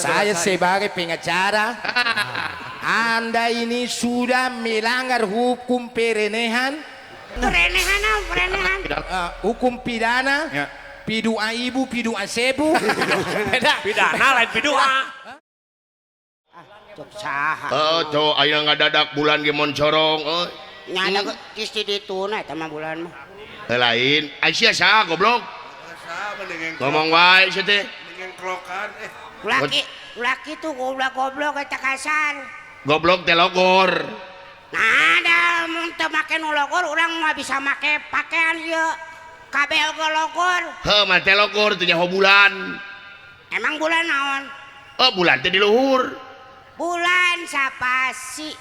Saya sebagai pengacara, Anda ini sudah melanggar hukum perenehan, Perenehan ah, perenehan. Hukum pidana, Ya. pidua ibu, pidua sebu. Beda. Pidana lain pidua. Cok saha. Oh, tuh aya ngadadak bulan ge moncorong euy. Nya ada geus di ditu na eta mah bulan mah. Lain, Aisyah saha goblok? Ngomong wae sia teh. Ulah ulah kitu goblok-goblok eta kasar. Goblok teh logor. Nah, ada mun teu make nu logor urang mah bisa make pakaian ieu. Kabeh oge logor. Heuh, mah teh logor teu nyaho bulan. Emang bulan naon? Oh, bulan teh di luhur. Bulan sapasi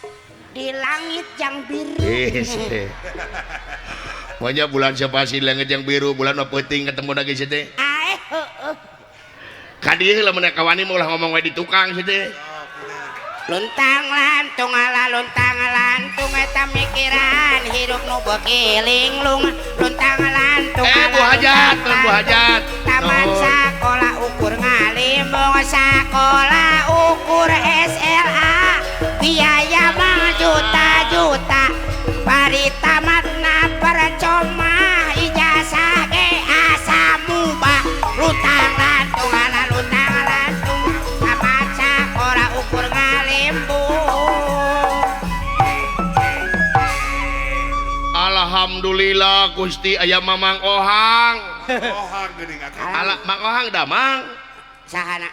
di langit yang biru. Eh, Pokoknya bulan sapasi di langit yang biru, bulan mah peuting ketemu lagi sia teh. Aeh, heueuh. Ka dieu lamun kawani mah ulah ngomong wae di tukang sia teh. Luntang lantung ala luntang lantung eta mikiran hidup nu beuki linglung. Luntang lantung Bu ala Hajat, luntang Bu Hajat. Taman Nuhun. sakola ukur ngalimbung, sakola ukur SLA, biaya mah juta-juta, bari tamatna percuma, ijazah ge asa mubah. Luntang lantung ala luntang lantung, taman sakola ukur ngalimbung. Alhamdulillah Gusti aya Mamang Ohang. Ohang geuning atuh. Ala Mang Ohang damang. Sahana?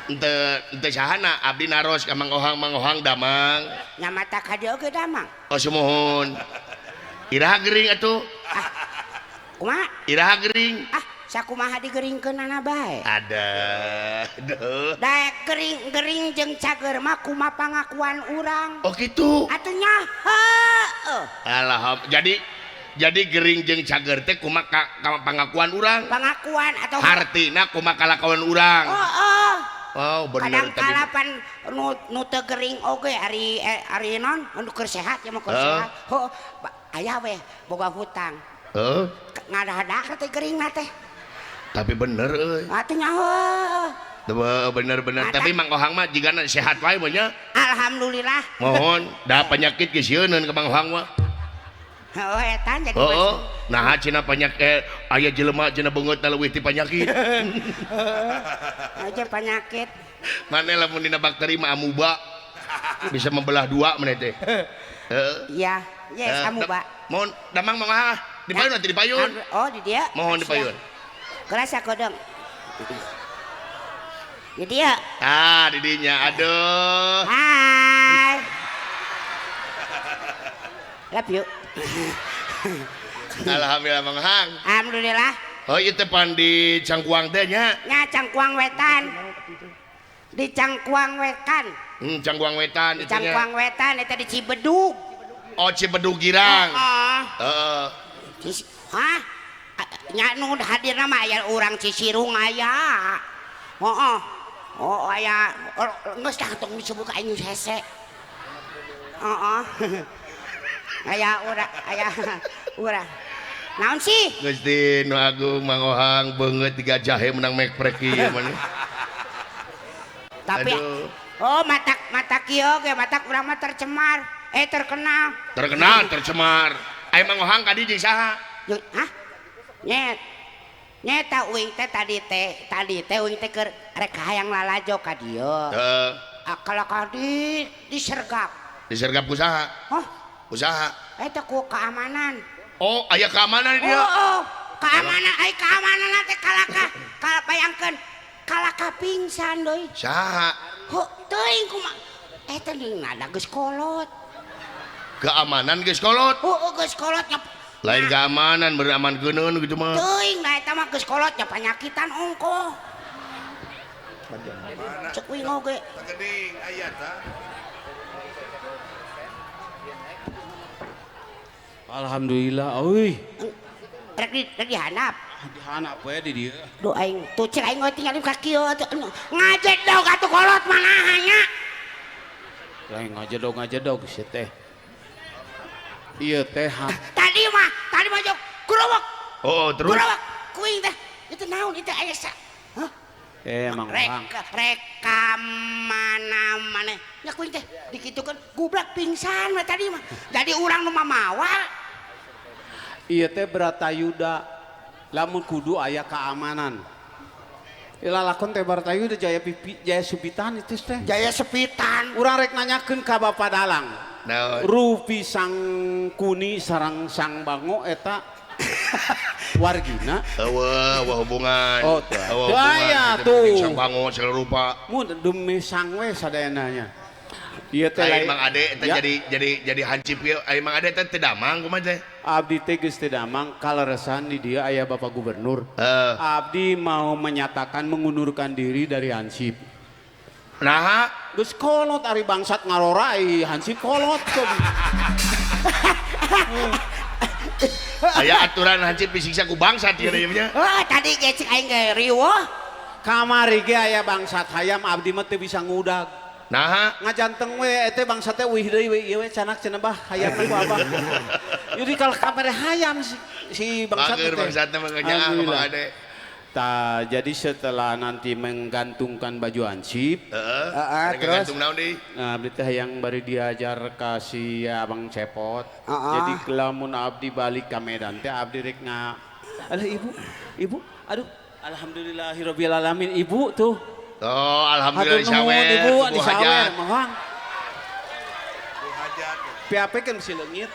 Ente sahana abdi naros ka Mang Ohang, Mang Ohang damang. Nya mata ka dieu oge damang. Oh sumuhun. Iraha gering atuh? Ah, kumaha? Iraha gering? Ah, sakumaha digeringkeunana bae. Ada. Aduh. Daek gering-gering jeung cager mah kumaha pangakuan urang. Oh kitu. Atuh nya heueuh. Alhamdulillah. Jadi gering jeung cager teh kumaha pangakuan urang? Pangakuan atau hartina kumaha kalakuan urang? Heeh. Oh, bener Kadang tadi. kala pan nu teu gering oge ari non nu keur sehat ya mah keur Heeh. sehat. Heuh, aya weh boga hutang. Heeh. Ngadadak teh geringna teh. Tapi bener euy. Atuh nya heueuh. Bener-bener. Mata. Tapi Mang Ohang mah jigana sehat wae mah nya. Alhamdulillah. Mohon, da penyakit geus sieuneun ka Mang Ohang mah. Heuh, eta jadi Heeh. Naha cenah penyakit aya jelema cenah beungeutna leuwih ti penyakit. Aja penyakit. Mane lamun dina bakteri mah amuba bisa membelah dua maneh teh. Heeh. Iya, yes amuba. Mohon damang Mang Ohang di payun atuh di payun. Oh, di dia. Mohon di payun. Kerasa kodong. Di dia. Ah, di dinya. Aduh. Hai. Love you. Alhamdulillah Mang Hang. Alhamdulillah. Oh, ieu teh pan di Cangkuang teh nya. Nya Cangkuang Wetan. Di Cangkuang Wetan. Cangkuang Wetan Di itu nya. Cangkuang Wetan eta di Cibedug. Oh, Cibedug Girang. Heeh. Heeh. Hah? Nya nu hadirna mah aya urang Cisirung aya. Heeh. Oh, aya geus tah tong disebut ka aing hese. Heeh. Aya urang, aya urang. Naon sih? Gusti nu agung Mang Ohang beungeut tiga jahe menang mekprek ieu maneh. Tapi Aduh. oh matak kieu ge matak urang mah tercemar, terkenal. Terkenal tercemar. Aya Mang Ohang ka dieu jeung saha? Jeung hah? Nyet. Nyeta uing teh tadi teh uing teh keur rek hayang lalajo ka dieu. Heeh. Ah, kalau ka di disergap. Disergap ku saha? Hah? Usaha. Eta ku keamanan. Oh, aya keamanan dia. Oh, oh. Keamanan, ai keamanan teh kalaka, kala bayangkeun kalaka pingsan deui. Saha? Heuh, teuing kumaha. Eta deui nada geus kolot. Keamanan geus kolot. Heueuh geus kolot nya. Lain keamanan beraman geuneun gitu mah. Teuing da eta mah geus kolot nya panyakitan ongkoh. Cek uing oge. Geuning aya ta. Alhamdulillah euy. Rek dihandap. Dihandap we di dieu. Duh aing tuh cek aing we tinggal ka kieu atuh. Ngajedog atuh kolot manaha nya. Lain ngajedog sia teh. Ieu teh Tadi mah jog growok. Oh, terus Growok kuing teh. Itu naon itu aya sa. Hah? Mang Ohang. Rek mana maneh. Nya kuing teh dikitukeun gublak pingsan we tadi mah. Jadi urang nu mamawa. Ieu teh Bratayuda. Lamun kudu aya keamanan. Lalakon teh Bratayuda jaya pipi jaya supitan itu teh. Jaya sepitan. Urang rek nanyakeun ka Bapak Dalang. Naon? Rupi Sang Kuni sarang Sang Bango eta wargina. Eueuh, eueuh hubungan. Oh, tuh. Eueuh hubungan. Aya Itu tuh. penting Sang Bango segala rupa. Mun demi sang we sadayana nya. Ieu teh Lain Mang Ade teh Ya. jadi hansip ieu. Ai Mang Ade teh teu damang kumaha teh? Abdi teh geus teu damang kaleresan di dieu aya Bapak Gubernur. Heeh. Abdi mau menyatakan mengundurkan diri dari hansip. Naha? Geus kolot ari bangsat ngarora ai hansip kolot. Aya aturan hansip disiksa ku bangsat ieu teh nya. Oh, tadi ge cek aing ge riweuh. Kamari ge aya bangsat hayam abdi mah teu bisa ngudag. Naha? Ngajanteng we eta bangsat teh wih deui we ieu we canak cenah bah hayam ku abah. Jadi kalau kamari hayam si bangsat Bager teh. bangsatna mah nyaah ka Mang Alhamdulillah. Ade. Ta, jadi setelah nanti menggantungkan baju hansip, Heeh. Heeh, Rek terus? gantung naon deui? nah, abdi teh yang bari diajar ka si Abang Cepot. Heeh. Jadi lamun abdi balik ka Medan teh abdi rek nga alah ibu, ibu, aduh alhamdulillahirabbil alamin ibu tuh. Oh, alhamdulillah Hatur nuhun, disawer, ibu ku disawer, hajat. Mang. Ku hajat. PAP kan bisi leungit.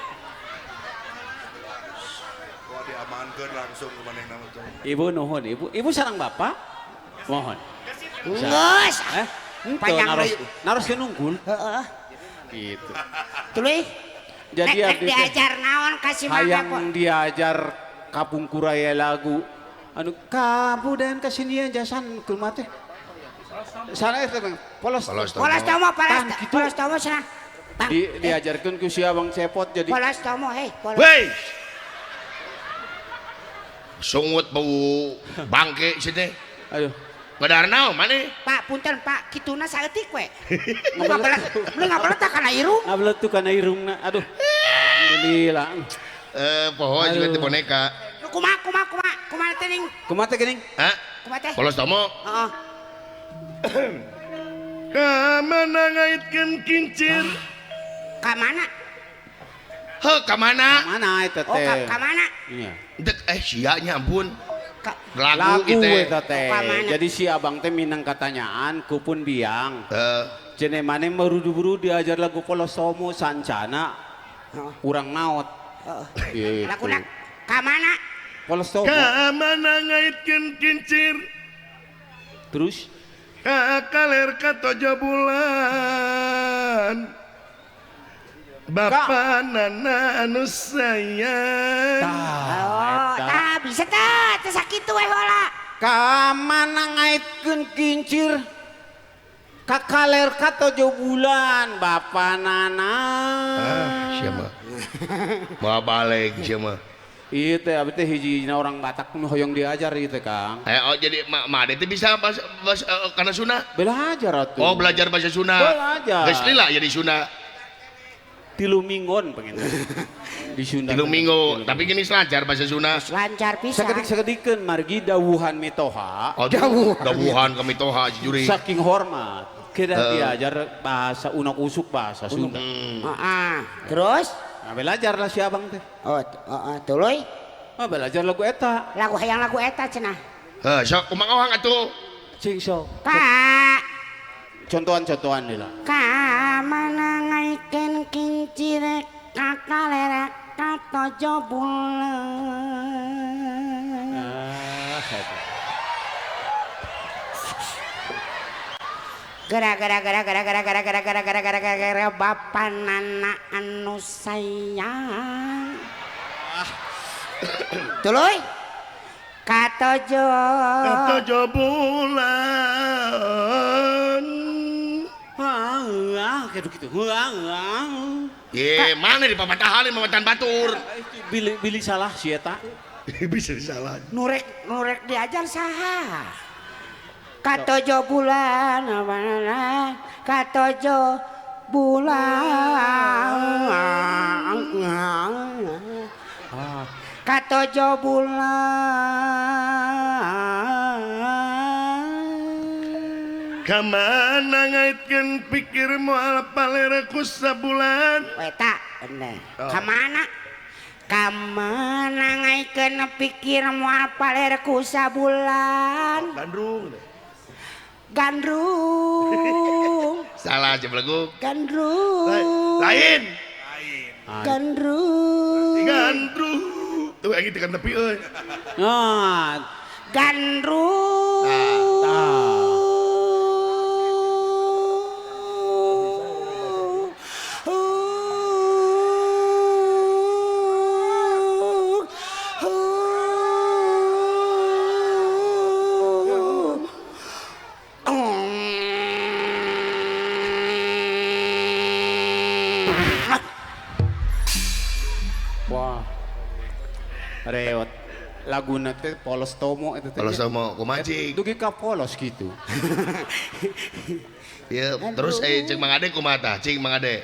Wah diamankeun langsung ke manehna mah tuh. Ibu nuhun, ibu. Ibu sareng bapak? Mohon. Geus. Eh, henteu Panjang naros deui. naroskeun unggul. Heeh. Gitu. Tuluy. Jadi Rek abdi teh diajar naon ka si Mang hayang diajar kapungkur aya lagu anu kabudayan kasinian jasan kumaha teh. Sana eta Bang, polos. Polos Polos tomo, polos, Tah, gitu. polos tomo cenah. Bang, Di, diajarkeun ku si Abang Cepot jadi polos tomo, hei, polos. Wey. Sungut bau bangke si teh. Aduh. Ngadahar naon maneh? Pak, punten Pak, kituna saeutik we. Ngabeletak kana irung. Ngabeletuk kana irungna. Aduh. Alhamdulillah. Eh, poho juga Aduh. teh boneka. Nu kumaha kumaha kumaha kumaha teh ning? Kumaha teh geuning? Hah? Kumaha teh? Polos tomo. Heeh. Ka mana ngaitkeun kincir? Ka mana? Heuh, ka mana? Mana eta Oh, teh? ka mana? Iya. Dek eh sia nya ampun. Ka Lagu Lagu ieu teh. eta teh. Ka mana? Jadi si abang teh minang katanyaan kupun biang. Heeh. Cenah maneh buru-buru diajar lagu polos tomo sancana Heeh. urang maot. Heeh. Gitu. Laguna ka mana? Polos tomo. Ka mana ngaitkeun kincir? Terus Ka kaler ka tojo bulan. Bapa nana anu sayang. Oh, eta. tah bisa tah, teh sakitu we heula. Ka mana ngaitkeun kincir? Ka kaler ka tojo bulan Bapa nana. Ah, sia mah. Moal balik sia mah. Ieu teh abdi teh hiji-hijina orang Batak nu hoyong diajar ieu teh Kang. Eh, oh jadi ma Ade teh bisa bahasa, bahasa kana Sunda? Belajar atuh. Oh, belajar bahasa Sunda. Belajar. Geus lila jadi Sunda. 3 minggon pengen. Di Sunda. 3 minggu, tapi gini lancar bahasa Sunda. Lancar pisan. Sakedik-sakedikeun margi dawuhan mitoha. Oh, dawuhan kami toha juri. Saking hormat kedah diajar bahasa unak usuk bahasa Sunda. Heeh. Terus? Nah, belajar lah si abang teh. Oh, heeh, tuluy. Ah, belajar lagu eta. Lagu hayang lagu eta cenah. Heuh, sok kumaha ohang atuh? Cing sok. Ka Contohan-contohan deui lah. ka mana ngaikeun kincir ka kaler ka tojo bulan. Ah, eta. Gara gara gara gara gara gara gara gara gara gara gara gara bapa nana anu sayang. Tuluy. Katojo. Katojo bulan. Ah, kayak gitu. Ah, Ye, mana di papatahan mamatan batur. Bili bili salah si eta. Bisa salah. Nurek nurek diajar saha? Katojo bulan mana katojo bulan katojo bulan. Kamana ngaitkeun pikir moal paler ku sabulan. Eta bener. Kamana? Kamana ngaitkeun pikir moal paler ku sabulan. Gandrung. Gandrung. Salah aja beleguk. Gandrung. Lain. Gandrung. Gandrung. Tuh yang tekan tepi euy. Nah, gandrung. Nah. Wah. Reot. Laguna teh polos tomo eta teh. Polos tomo kumaha cing? Dugi ka polos gitu. Ya, terus cing Mang Ade kumaha tah? Cing Mang Ade.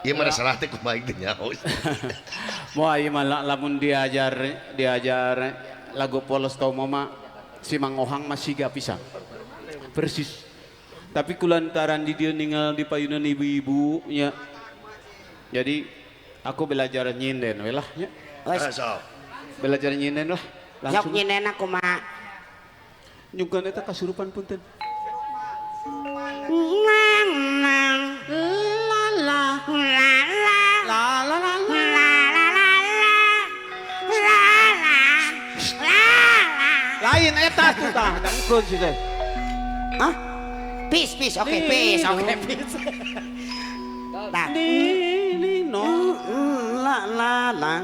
Ieu mah salah teh kumaha teh nyaho. Wah, ieu mah lamun diajar lagu polos tomo mah si Mang Ohang mah siga pisan. Persis. Tapi kulantaran di dieu ninggal di payunan ibu-ibu nya. Jadi aku belajar nyinden we lah nya. Sok. Belajar nyinden lah. Langsung. Sok nyinden aku mah. Nyungkeun eta kasurupan punten. Nang nang la la la la la la la la la la la la la la. Lain eta tuh tah, dangkeun si teh. Hah? Peace peace oke peace oke peace. Tah. Ni no la la la.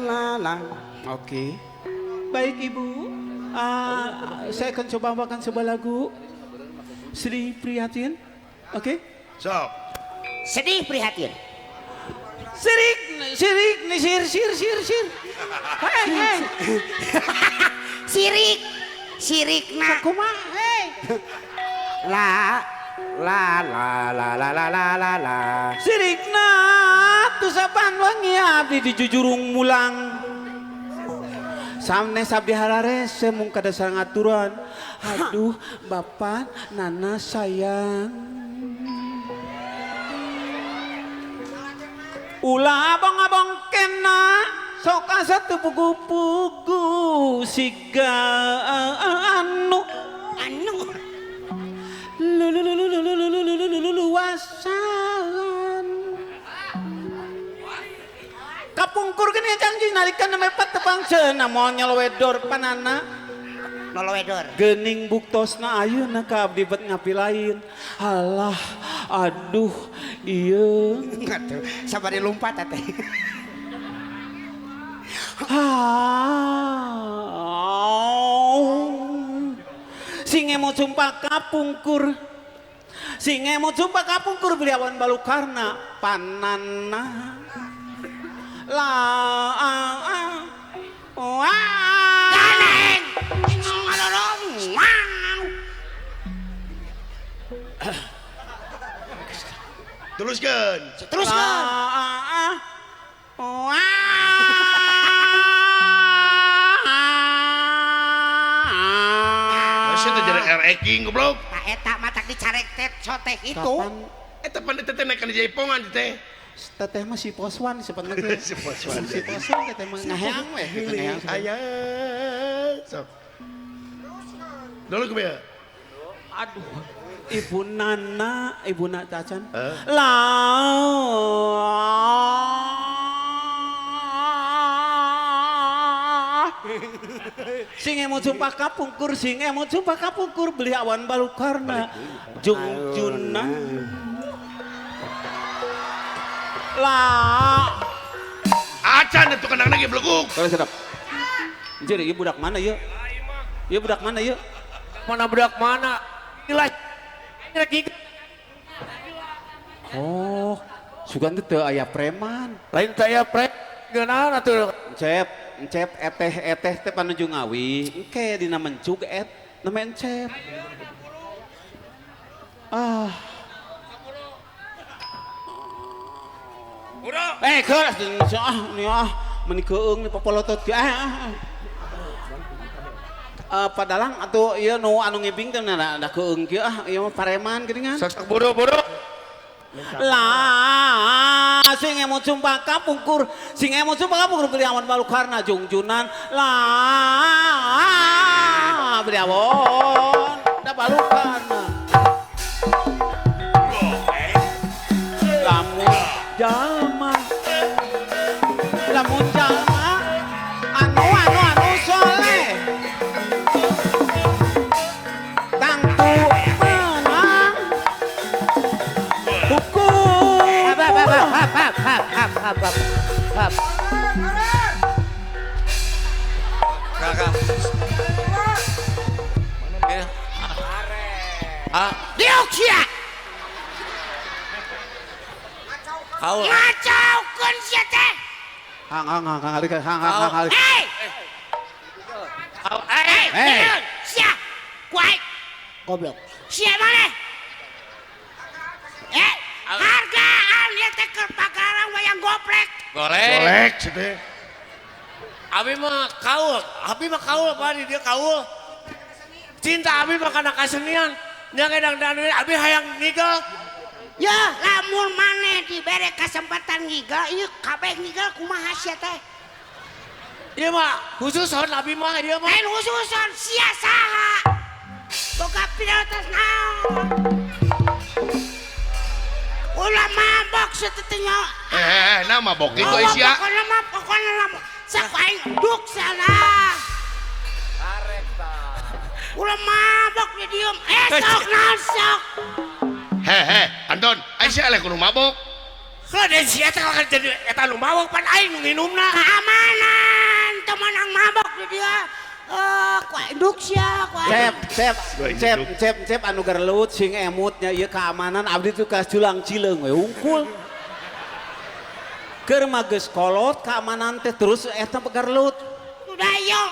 La la. Oke. Baik Ibu, saya akan coba bawakan sebuah lagu Sedih Prihatin. Oke? Sok. Sedih prihatin. Sirik, sirik, nih sir, sir, sir, sir. Hei, hei. Sirik, sirik nak. Kumaha, hei. La, la, la, la, la, la, la, la, la. Sirik nak, tu sapan wangi abdi di jujurung mulang. Samne sabdi hararese mung kada sareng aturan. Aduh, Bapak, Nana sayang. Ulah abong-abong kena sok asa teu pugu-pugu siga anu anu luasan kapungkur gini janji narikan mepat tepang cenah moal nyelowedor panana nolowedor gening buktosna ayeuna ka abdi bet ngapi lain. Alah, aduh, ieu sabari lompat teh. Sing emot sumpah kapungkur, sing emot sumpah kapungkur beliawan balukarna panana la wah ganeng. Teruskan. Teruskan. Masih jadi RX goblok. Tak eta matak dicarek teh soteh itu. Eta pan teh naik kana jaipongan teh. Teteh mah si Poswan sebenarnya. Si Poswan. Si Poswan teteh mah ngaheang we gitu ngaheang. Aya. Sok. Dulu kumaha? Aduh. Ibu Nana, Ibu Nak Cacan. La. Sing emot sumpah kapungkur, sing emot sumpah kapungkur beli awan balukarna jungjuna. La. Acan itu kenang lagi beleguk. Kalau sedap. Jadi ieu budak mana ieu? Ieu budak mana ieu? Mana budak mana? Gila. Oh, sugan teh teu aya preman. Lain teu aya preman geunahan atuh. Encep, encep eteh eteh teh panuju ngawi. Engke dina mencug et nama encep. Ah. Eh, keras ah, nih ah, meni keung nih popolotot ah. Padalang atuh ieu nu anu ngibing teh da keung kieu ah ieu mah pareman geuningan. Sok bodoh-bodoh. Lah sing emut sumpah kapungkur, sing emut sumpah kapungkur priawan balukarna jungjunan lah priawon da balukarna. Lamun jalma lamun jalma anu anu anu soleh tangtu menang hukum. Hap hap hap hap hap hap hap hap hap. Kakak. Ah, Diuk sia. Kaul. Ngacaukeun sia teh. Hang hang hang hang hang hang hang hang. Hei. Hei, hei. Sia. Kuai. Goblok. Sia maneh? Eh, hargaan ieu teh keur pagaran wayang goplek. Golek. Golek sih teh. Abi mah kaul, abi mah kaul apa di dia kaul. Cinta abi mah kana kasenian. Nya gedang dan abi hayang ngigel. Ya, lamun maneh dibere kesempatan ngigel, ieu kabeh ngigel kumaha sia teh? Ieu mah khususon abi mah ieu mah. Lain khususon sia saha? Boga prioritas naon? Ulah mabok satetenya. Eh, nah mabok itu sia. Pokona mah pokona lamun sok aing duk salah. Ulah mabok di diem. Eh sok naon sok. Hehe, Anton, aing sia eleh kudu mabok. Heuh, sia teh kan jadi eta nu mabok pan aing nu nginumna. Keamanan teu meunang mabok di dia. Ku aing duk sia, ku aing. Cep, cep, cep, cep, cep anu gerelut sing emutnya ieu keamanan abdi tuh kas julang cileung we hungkul. Keur mah geus kolot keamanan teh terus eta gerelut. Udah yo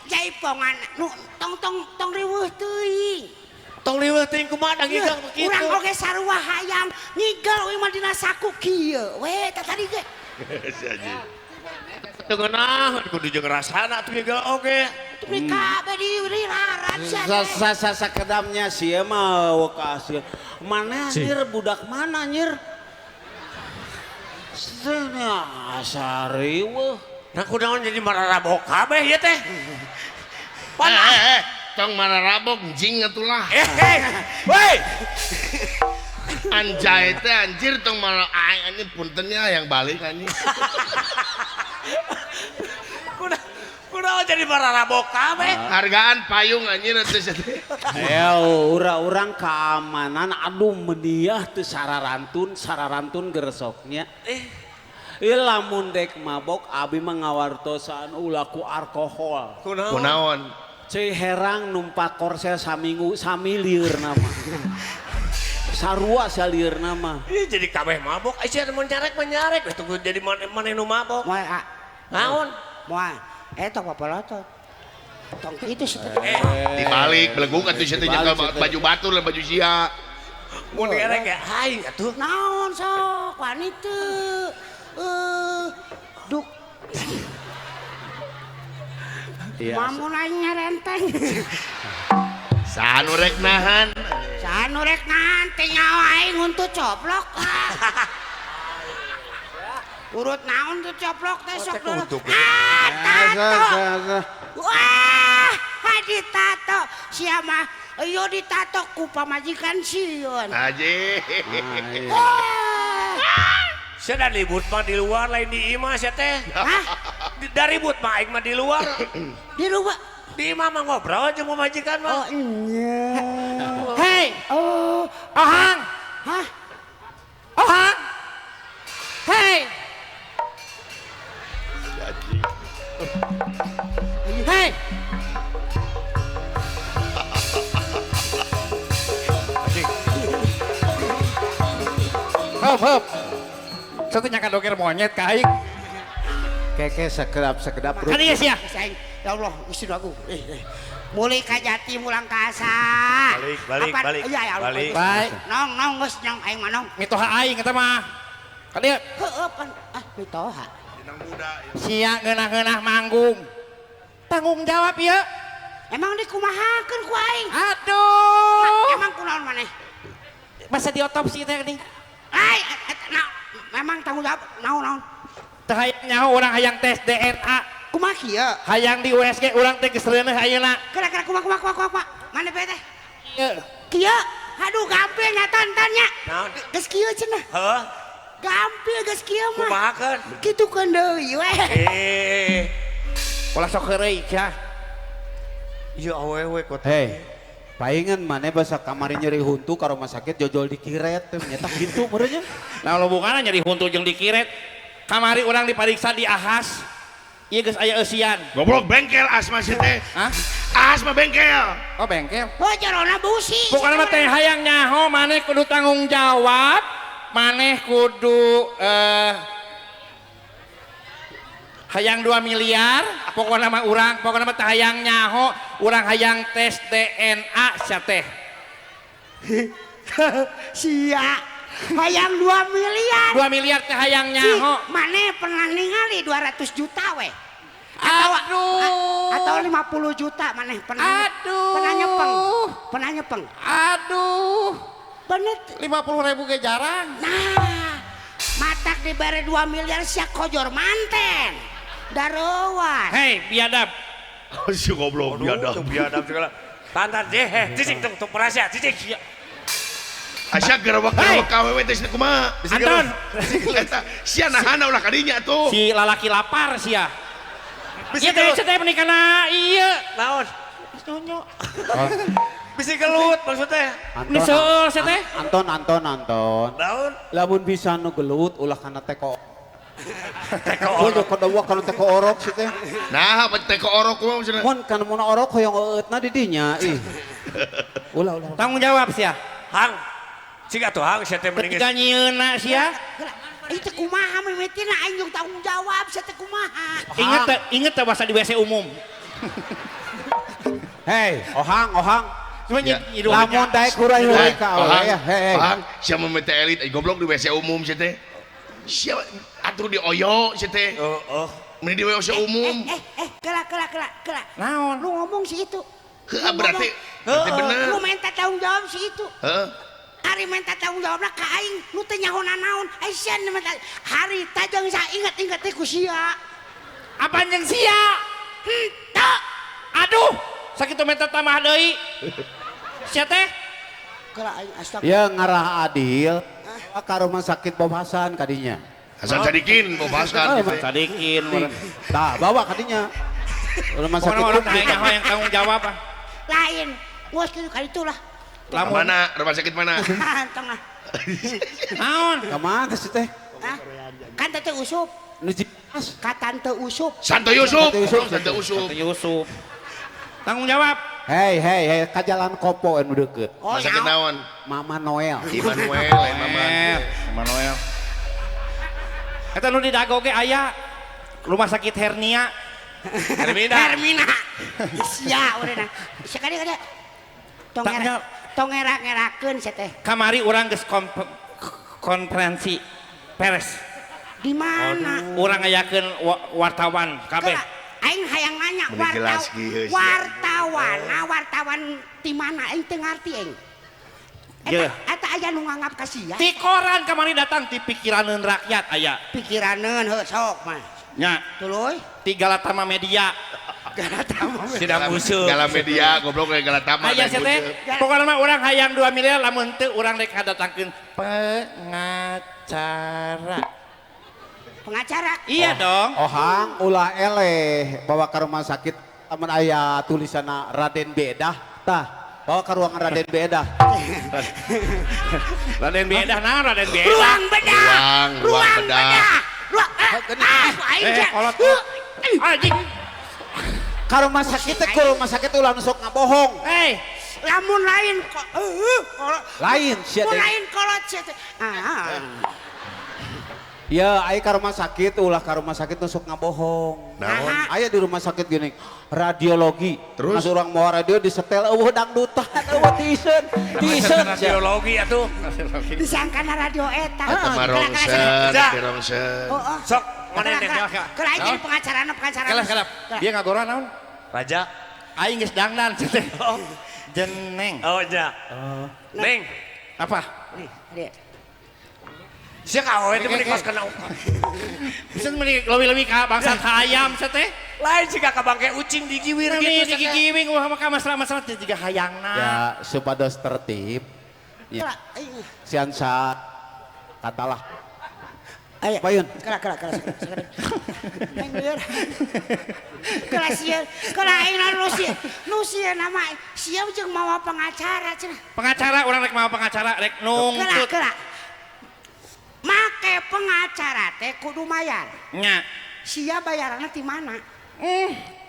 jaipongan nu tong tong tong riweuh teuing. Tong riweuh teuing kumaha da ngigel kitu. Urang oge sarua hayang ngigel we mah dina saku kieu we tah tadi ge. Si anjing. Teu ngeunah kudu jeung rasana atuh ngigel oge. Teu kabeh dirirarat sia teh. Sa sakedamnya sia mah wekas. Mana anjir budak mana anjir? Sini asa riweuh. Nah kunaon jadi mararabok kabeh ieu teh. Pan tong mararabok jing atulah. Woi. Anjay teh anjir tong marah aing anjing puntennya yang balik anjing. Kunaon jadi mararabok kabeh. Hargaan payung anjir teh teh. Ayo urang-urang keamanan aduh meniah teu sararantun sararantun geresoknya. Ieu lamun dek mabok abi mah ngawartosan ulah ku alkohol. Kunaon? Ceu herang numpak korsel saminggu sami lieurna mah. Sarua salieurna mah. Ih jadi kabeh mabok, sia mun nyarek mah nyarek we tunggu jadi maneh nu mabok. Moal ah. Naon? Moal. Tong papalotot. Tong kitu sia teh. Dibalik beleguk atuh sia teh nyekel baju batur lah baju sia. Mun ngerek ya aing atuh. Naon sok wani teu. Duk. Mamun aing ngarenteng. Saha nu rek nahan? Saha nu rek nahan teh nyawa aing untut coplok. Urut naon tuh coplok teh sok dulu. Ah, tato. Wah, ditato. Sia mah ieu ditato ku pamajikan sieun. Aji. Sia da ribut mah di luar lain di imah sia teh. Hah? Da ribut mah aing mah di luar. Di luar. Di imah mah ngobrol jeung pamajikan mah. Oh iya. Hei. Oh, Ohang. Hah? Ohang. Hei. Hei. Hop hop. Satunya kan doker monyet ka aing. Keke sekedap-sekedap Kan ieu sia. Ya Allah, istri aku. Mulai ka Jati mulang ka Asa. Balik, balik, balik. Iya, ya Allah. Balik. Baik. Nong, nong geus nyong aing mah nong. Mitoha aing eta mah. Kan ieu. Heueuh pan ah mitoha. Inang muda. Sia ngeunah-ngeunah manggung. Tanggung jawab ieu. Emang dikumahakeun ku aing? Aduh. Emang kunaon maneh? Masa diotopsi teh geuning. Ai, nah, memang tanggung jawab naon-naon. Teu hayang nyaho urang hayang tes DNA. Kumaha kieu? Hayang di USG urang teh geus reuneuh ayeuna. Kira-kira kumaha kumaha kumaha kumaha. Mana be teh? Ieu. Kieu. Aduh gampil nya tonton nya. Naon? Geus kieu cenah. Heuh. Gampil geus kieu mah. Kumahakeun? Kitukeun deui we. Eh. Ulah sok heureuy sia. Ieu awewe kota. Hei, palingan maneh basa kamari nyeri huntu ka rumah sakit jojol dikiret teh nyata kitu meureunnya. Nah hubunganna nyeri huntu jeung dikiret. Kamari urang dipariksa di Ahas. Ieu geus aya eusian. Goblok bengkel asma si teh. Hah? Asma bengkel. Oh bengkel. Oh jerona busi. Pokokna mah teh hayang nyaho maneh kudu tanggung jawab, maneh kudu hayang 2 miliar, pokokna mah urang, pokokna mah teh hayang nyaho, urang hayang tes DNA sia teh. Sia. Hayang 2 miliar. 2 miliar teh hayang nyaho. Si, maneh pernah ningali 200 juta we. Aduh. Atau 50 juta maneh pernah. Aduh. Pernah nyepeng. Pernah nyepeng. Aduh. Bener. 50.000 ge jarang. Nah, matak dibere 2 miliar sia kojor manten. Darowas. Hei, biadab. Si goblok biadab. Biadab segala. Tantan deh, cicing tung tung perasya, cicing. Asya gerewak-gerewak KWW teh cenah kumaha? Anton. Eta sia nahana ulah kadinya tuh. Si lalaki lapar sia. Ieu teh teh menikahna ieu. Naon? Nyonyo. Bisi gelut maksudnya. Ini seueur sia teh. Anton Anton Anton. Naon? Lamun bisa nu gelut ulah kana teko. Teko orok. Kudu kana teko orok sih teh. Nah, apa teko orok kumaha maksudna? Mun kana mun orok hoyong eueutna di dinya ih. Ulah ulah. Tanggung jawab sia. Hang. Siga tuh hang sia teh mending. Ketika nyieunna sia. Itu kumaha mimitina aing jeung tanggung jawab sia teh kumaha. Ingat teh, inget teh bahasa di WC umum. Hei, ohang ohang. Ya. Lamun daek hurai-hurai ka awewe ya. Hei. Ohang, sia mimiti elit goblok di WC umum sia teh. Sia atuh di oyo sia teh. Heeh. Meni di WC umum. Kela kela kela kela. Naon? Lu ngomong si itu. Heeh, berarti bener. Lu minta tanggung jawab si itu. Heeh. Hari minta tanggung jawabna ka aing, nu teu nyaho nanaon. Ai sia minta hari tajeng sa inget-inget teh ku sia. Apaan jeung sia? Henteu. Aduh, sakitu minta tambah deui. Sia teh? Kela aing astagfirullah. Ya ngarah adil ka rumah sakit Bob Hasan kadinya. Hasan Sadikin, Bob Hasan. Sadikin. Tah, bawa kadinya. Rumah sakit orang yang tanggung jawab ah. Lain, geus kitu ka ditu lah. Lamun mana? Rumah sakit mana? Tengah. Naon? Ka mana sih teh? Kan tante Usup. Nu jelas. Ka tante Usup. Santo Yusuf. Santo Yusuf. Santo Yusuf. Tanggung jawab. Hei, hei, hei, ka Jalan Kopo anu deukeut. Oh, rumah sakit naon? Mama Noel. Immanuel, lain Mama. Immanuel. Eta nu di Dago ge aya rumah sakit hernia. Hermina. Hermina. Sia urang. Sekali kada. Tong ngerak-ngerakeun sia teh. Kamari urang geus konferensi pers. Di mana? Urang ngayakeun wartawan kabeh. Aing hayang nanya wartawan, wartawan di mana aing teu ngarti aing. Eta aya nu nganggap ka sia. Ti koran kamari datang ti pikiraneun rakyat aya. Pikiraneun heuh sok mah. Nya. Tuluy. Ti Galatama Media. Galatama. Sidang useup. Gala Media goblok we Galatama. Aya sia teh. Pokona mah urang hayang 2 miliar lamun teu urang rek ngadatangkeun pengacara. Pengacara? Iya dong. Ohang ulah eleh bawa ke rumah sakit amun aya tulisanna Raden Bedah tah bawa ke ruangan Raden Bedah. Raden Bedah nah Raden Bedah. Ruang bedah. Ruang bedah. Ruang kolot. Anjing. Ka rumah sakit teh ke rumah sakit ulah nu sok ngabohong. Hei, lamun lain kok kolot. Lain sia teh. Lain kolot sia teh. Ah. Ya, aya ka rumah sakit ulah ka rumah sakit nu sok ngabohong. Naon? Aya di rumah sakit gini, radiologi. Terus masuk orang mau radio disetel eueuh dangdutan, eueuh tiiseun, tiiseun. Radiologi atuh. Disangkana radio eta. Eta mah rongsen, rongsen. Sok mana nih? Kela jadi pengacarana, pengacarana. Kalah, kalah. Dia ngagora naon? Raja. Aing geus dangdan teh. Jeneng. Oh nya. Neng. Apa? Nih, Sia ka awewe teh meni kos kena. Bisa meni leuwih-leuwih ka bangsa hayam sia teh. Lain siga ka bangke ucing digiwir Gitu gitu. digigiwing ulah mah masalah-masalah teh jiga hayangna. Ya supados tertib. Ya. Siansa katalah. Ayo. Payun. Kela kela kela. Aing lieur. Kela sieun, kela aing nu sieun. Nu sieun nama sia jeung mawa pengacara cenah. Pengacara urang rek mawa pengacara rek nungtut. Kela kela. Make pengacara teh kudu mayar. Nya. Sia bayaranna ti mana?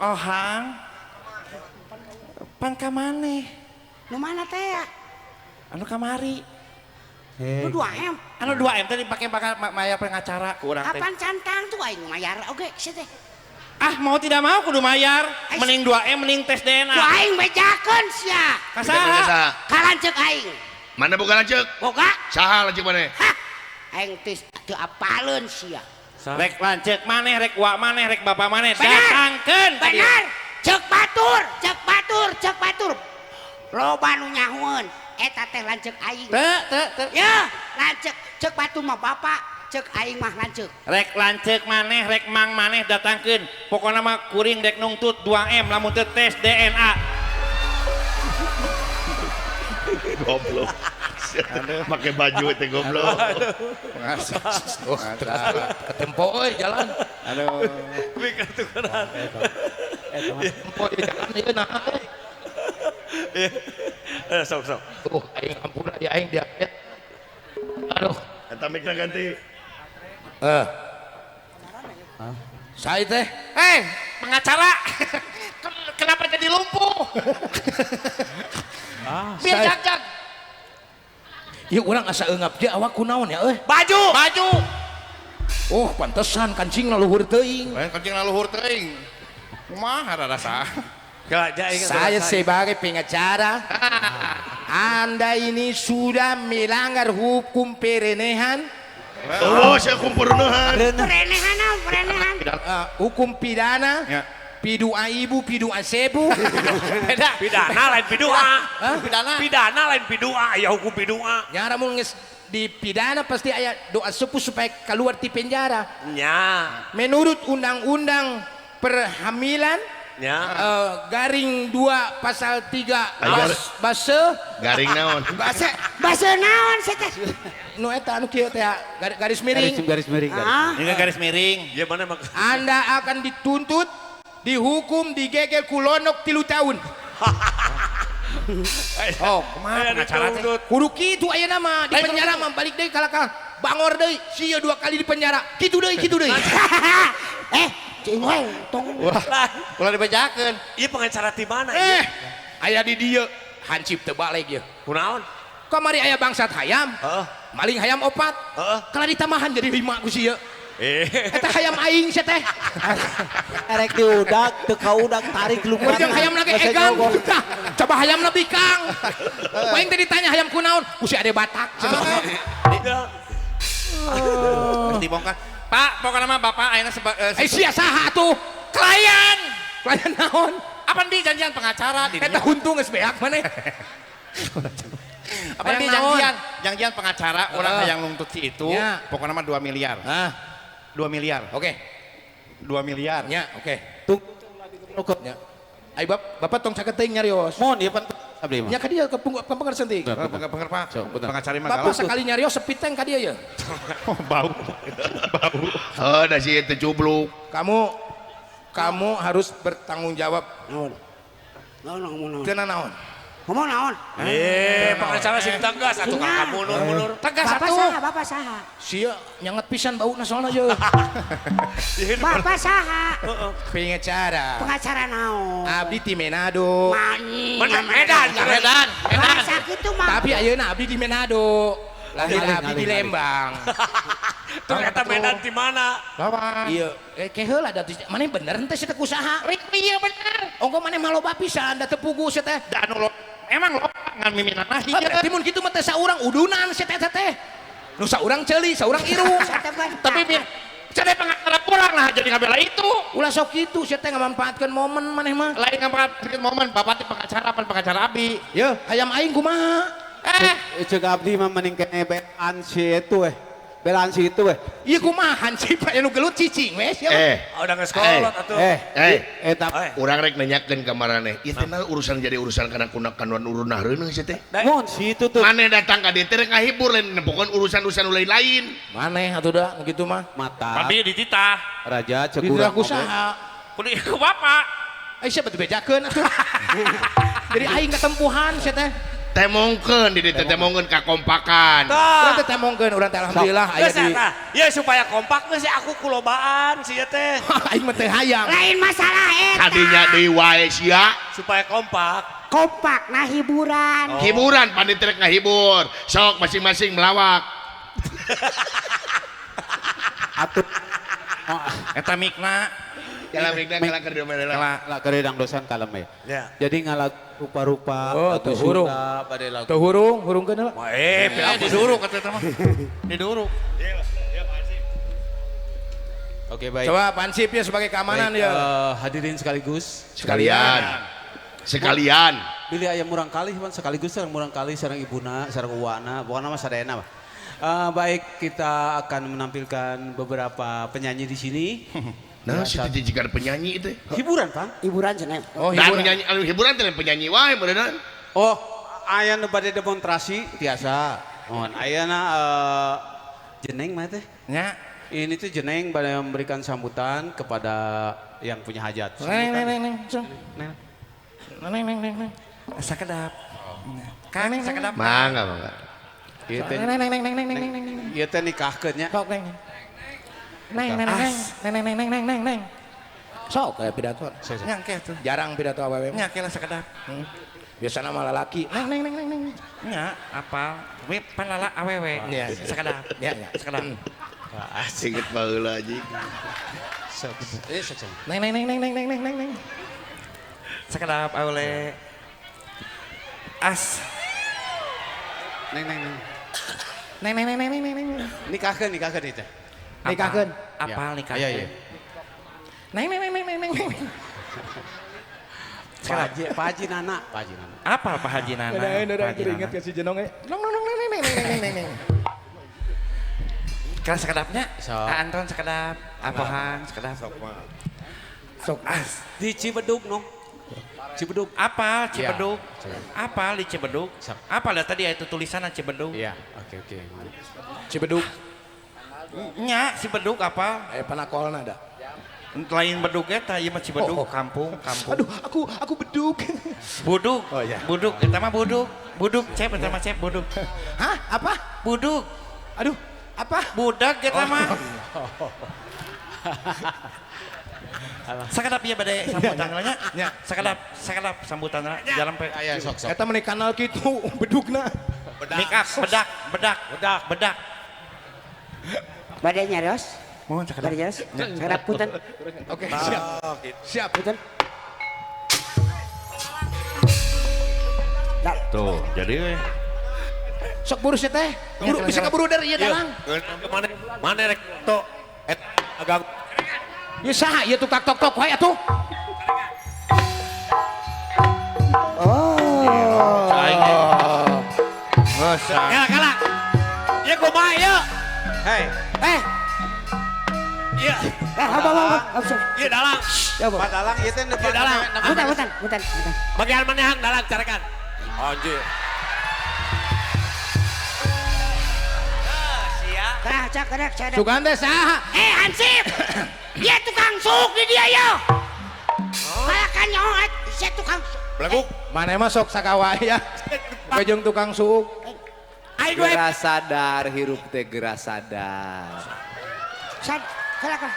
Ohang. Pan ka maneh? Nu mana teh ya? Anu kamari. Nu 2M. Anu 2M teh dipake bakal mayar pengacara ku urang teh. Kapan cantang tuh aing mayar oge sia teh. Ah mau tidak mau kudu mayar. Mending 2M mending tes DNA. Ku aing bejakeun sia. Ka saha? Ka lanceuk aing. Mana boga lanceuk? Boga. Saha lanceuk maneh? Hah. Aing teh teu apaleun sia. Rek lanceuk maneh, rek wa maneh, rek bapak maneh datangkeun. Benar. Ceuk batur, ceuk batur, ceuk batur. Loba nu nyahueun eta teh lanceuk aing. Teu, teu, teu. Ya, lanceuk ceuk batur mah bapak, ceuk aing mah lanceuk. Rek lanceuk maneh, rek mang maneh datangkeun. Pokona mah kuring rek nungtut 2M lamun teu tes DNA. Goblok. Pakai baju teh goblok. Oh, ketempo euy jalan. Aduh. Mikir tukeran. Ketempo jalan ieu nah. Sok sok. Tuh aing ampura ya aing diabetes. Aduh, eta mikna ganti. Saya teh, pengacara. Kenapa jadi lumpuh? Biar jag-jag. Ieu urang asa eungap je awak kunaon ya euy? Baju. Baju. Oh, pantesan kancingna luhur teuing. Lain kancingna luhur teuing. Kumaha rasa? Saya sebagai pengacara, Anda ini sudah melanggar hukum perenehan. Oh, saya hukum perenehan. Perenehan, perenehan. Hukum pidana. Ya. Pidua ibu, pidua sebu. Beda. Pidana lain pidua. Pidana. Pidana lain pidua, ya hukum pidua. Ya lamun geus dipidana pasti aya doa sepuh supaya keluar ti penjara. Nya. Menurut undang-undang perhamilan, ya. Garing 2 pasal 3 base garing naon? Base base naon sih teh? Nu eta anu kieu teh garis miring. Garis miring. Ini garis miring. Ya mana mak Anda akan dituntut, dihukum, digegel ku lonok 3 tahun. Oh, kumaha pengacara teh? Kudu kitu ayeuna mah di penjara mah balik deui kalakah bangor deui, sia 2 kali di penjara. Kitu deui, kitu deui. Cing we tong. Ulah dibejakeun. Ieu pengacara ti mana ieu? Aya di dieu, hancip teu balik ieu. Kunaon? Kamari aya bangsat hayam. Heeh. Maling hayam 4. Heeh. Kalah ditamahan jadi 5 ku sia. Eta hayam aing sia teh. Erek diudak teu kaudak tarik lupa. Ujang hayam lagi egang. Coba hayam lebih kang. Paling teh ditanya hayam kunaon? Ku si Ade Batak. Geus dibongkar. Pak, pokoknya mah bapak ayeuna sia saha atuh? Klien. Klien naon? Apan di janjian pengacara di Eta untung geus beak maneh. Apan di janjian, janjian pengacara urang hayang nungtut si itu, pokoknya mah 2 miliar. Hah. 2 miliar. Oke. 2 miliar. Nya, oke. Tung nya. Ai bapak tong caket teuing nyarios. Mohon ieu pan abdi mah. Nya ka dieu ke pengker sentik. Pengker Pak. Pengacara mah Bapak sekali nyarios sepi teng ka dieu ya. Bau. Bau. Heuh da si teu cubluk. Kamu harus bertanggung jawab. Naon? Naon Kena naon? Ngomong naon? Pengacara sing tegas atuh ka mundur-mundur. Tegas Bapak atuh. saha, bapak saha. Sia nyanget pisan bauna soalna ye. Bapak saha? Pengacara. Pengacara naon? Abdi ti Manado. Medan, Medan, Medan. Bahasa kitu mah. Tapi ayeuna abdi di Manado. Lahir abdi di Lembang. Ternyata Medan di mana? Lawan. Iya, ke heula da maneh bener henteu sia teh kusaha? Iya bener. Ongko maneh mah loba pisan da teu pugu sia teh. Da anu lo emang loba ngan miminana hiji. Berarti mun kitu mah teh saurang udunan sia teh teh. Nu saurang ceuli, saurang irung. Tapi Cade pengacara kurang lah jadi ngabela itu. Ulah sok kitu sia teh ngamanfaatkeun momen maneh mah. Lain ngamanfaatkeun momen, bapak teh pengacara pan pengacara abi. Yeuh, hayam aing kumaha? Cek abdi mah mending kene belaan si itu eh. Belaan si itu eh. Ieu kumaha hansip aya nu gelut cicing we sia. Udah geus kolot atuh. Urang rek nanyakeun ka maraneh. Ieu teh urusan jadi urusan kana kunakan urunah reuneuh sia teh. Mun si itu tuh. Maneh datang ka dieu teh rek ngahibur lain pokon urusan-urusan lain-lain. Maneh atuh da nu kitu mah. Mata. Abi dititah. Raja cek Dititah urang ku saha? Ku bapak. Ai sia batu bejakeun atuh. Jadi aing katempuhan sia teh. Temongkeun di dieu teh temongkeun kakompakan. Urang teh temongkeun urang teh alhamdulillah aya di. Ya supaya kompak geus aku kulobaan sia teh. Aing mah teh hayang. Lain masalah eta. Kadinya deui wae sia. Supaya kompak. Kompak nah hiburan. Oh. Hiburan panitia rek ngahibur. Sok masing-masing melawak. Atuh. Eta mikna. Kalah mikna kalah keur diomelna. Kalah keur dangdosan kalem we. Jadi ngalag rupa-rupa oh, hurung. Teu hurung, hurungkeun heula. Diduruk atuh eta mah. Diduruk. Oke, baik. Coba Pansip ya sebagai keamanan ya. Hadirin sekaligus. Sekalian. Sekalian. Bilih aya murang kalih pan sekaligus sareng murang kalih sareng ibuna, sareng uwana, pokona mah sadayana mah. Baik, kita akan menampilkan beberapa penyanyi di sini. Nah, si teh jika penyanyi itu. Hiburan, Pak. Hiburan cenah. Oh, hiburan. Penyanyi, hiburan teh penyanyi wae beuneunan. Oh, aya nu bade demonstrasi tiasa. Mohon ayana jeneng mah teh. Nya. Ini tuh jeneng bade memberikan sambutan kepada yang punya hajat. Neng neng neng neng. Neng neng neng neng. Sakedap. Kang sakedap. Mangga mangga. Ieu teh neng neng neng neng neng neng neng. Ieu teh nikahkeun nya. Sok neng. Neng neng neng neng neng neng neng neng neng. Sok kayak pidato. Nyangke tuh. Jarang pidato awewe. Nyangke lah sakedap. Biasana mah lalaki. Neng neng neng neng neng. Nya apal. We pan lala awewe. Sakedap. Ya ya sakedap. Asik baheula anjing. Sok. Sok. Neng neng neng neng neng neng neng neng. Sakedap aule. As. Neng neng neng. Neng neng neng neng neng neng. Nikahkeun nikahkeun itu. Nikahkeun. Apal nikahkeun. Iya iya. Neng neng neng neng neng neng. Pak Haji Nana, Pak Haji Nana. Apal Pak Haji Nana. Udah teringat ke si Jenong eh. Nong nong nong neng neng neng neng neng. Kelas sakedapnya? Anton sakedap, Apohang sakedap. Sok as di Cibedug nong. Cibedug. Apal Cibedug. Apal di Cibedug. Apal dah tadi itu tulisanna Cibedug. Iya, oke oke. Cibedug. Nya si bedug apa? Panakolna da. Lain bedug eta ieu mah Cibedug kampung, kampung. Aduh, aku bedug. Budug. Oh iya. Budug eta mah budug. Budug cep eta mah cep budug. Hah? Apa? Budug. Aduh, apa? Budak eta mah. Sakedap ieu bade sambutan nya. Sakedap, sakedap sambutan jalan pe. Aya sok sok. Eta meni kanal kitu bedugna. Make up, bedak, bedak, bedak, bedak. Bade nyarios? Mohon sakedap. Bade nyarios? Sakedap punten. Oke, siap. Siap. Punten. Tuh, jadi sok buru sia teh. Buru bisa kaburu der ieu dalang. Mane mane rek to et agak ieu saha ieu tukang tok-tok wae atuh. Oh. Geus. Ya kalah. Ieu kumaha ieu? Hei. Iya. Apa. Iya dalang. Ya, Pak dalang ieu teh Iya dalang. Punten, punten, punten. Bagian mana hang dalang carekan. Anjir. Kerah cak kerah cak. Sugan teh saha? Hansip. Dia tukang suk di dia yo. Kalakan nyaho sia tukang suk. Beleguk. Maneh mah sok sakawaya. Jeung tukang suuk. Geura sadar hirup teh geura sadar. Sad kalakan.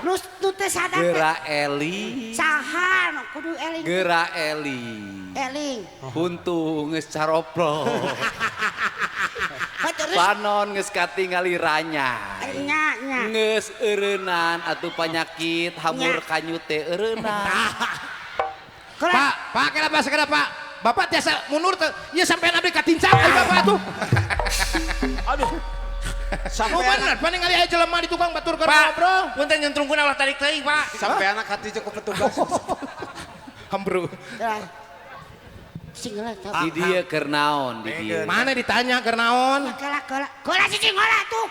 Nu teh sadar. Geura eling. Saha nu kudu eling. Geura eling. Eling. Huntu geus caroprok. Panon geus katingali ranya. Nya nya. Geus eureunnan atuh panyakit hamur kanyu teh eureunnan. Pak, Pak kenapa sekedap Pak? Bapak tiasa mundur teh. Ieu sampean abdi katincak ai bapak atuh. Aduh. Oh bener, paling kali aya jelema di tukang batur keur ngobrol. Punten nyentrungkeun ulah tarik teuing, Pak. Sampai anak hati cukup petugas. Hambru. Sing heula Di dieu keur naon di dieu? Mana ditanya keur naon? Kela kela. Kela cicing heula tuh.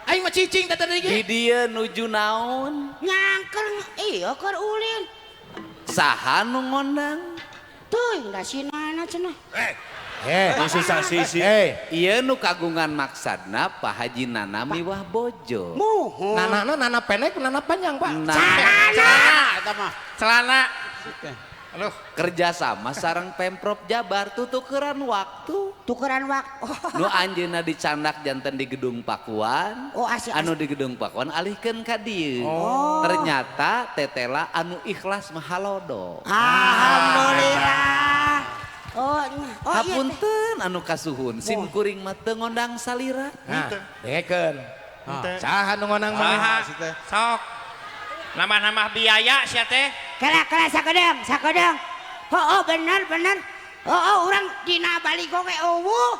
Aing mah cicing teh tadi ge. Di dieu nuju naon? Nyangker iya keur ulin. Saha nu ngondang? Teuing da sinana cenah. Susah sih. Ieu nu kagungan maksadna Pak Haji Nana miwah bojo. Muhun. Nanana nana pendek, nana panjang, Pak. Celana. Eta mah. Celana. Aduh. Kerjasama sareng Pemprov Jabar tutukeran waktu. Tukeran waktu. Nu anjeunna dicandak janten di Gedung Pakuan. Oh, asik, Anu di Gedung Pakuan alihkeun ka dieu. Oh. Ternyata tetela anu ikhlas mah halodo. Alhamdulillah. Oh, oh iya. Hapunten anu kasuhun sim kuring mah teu ngondang salira. Nah, dengekeun. Saha nu ngondang maneh? Sok. Nambah-nambah biaya sia teh. Kela kela sakedeung, sakedeung. Oh, oh bener bener. Oh, oh urang dina baligo ge eueuh.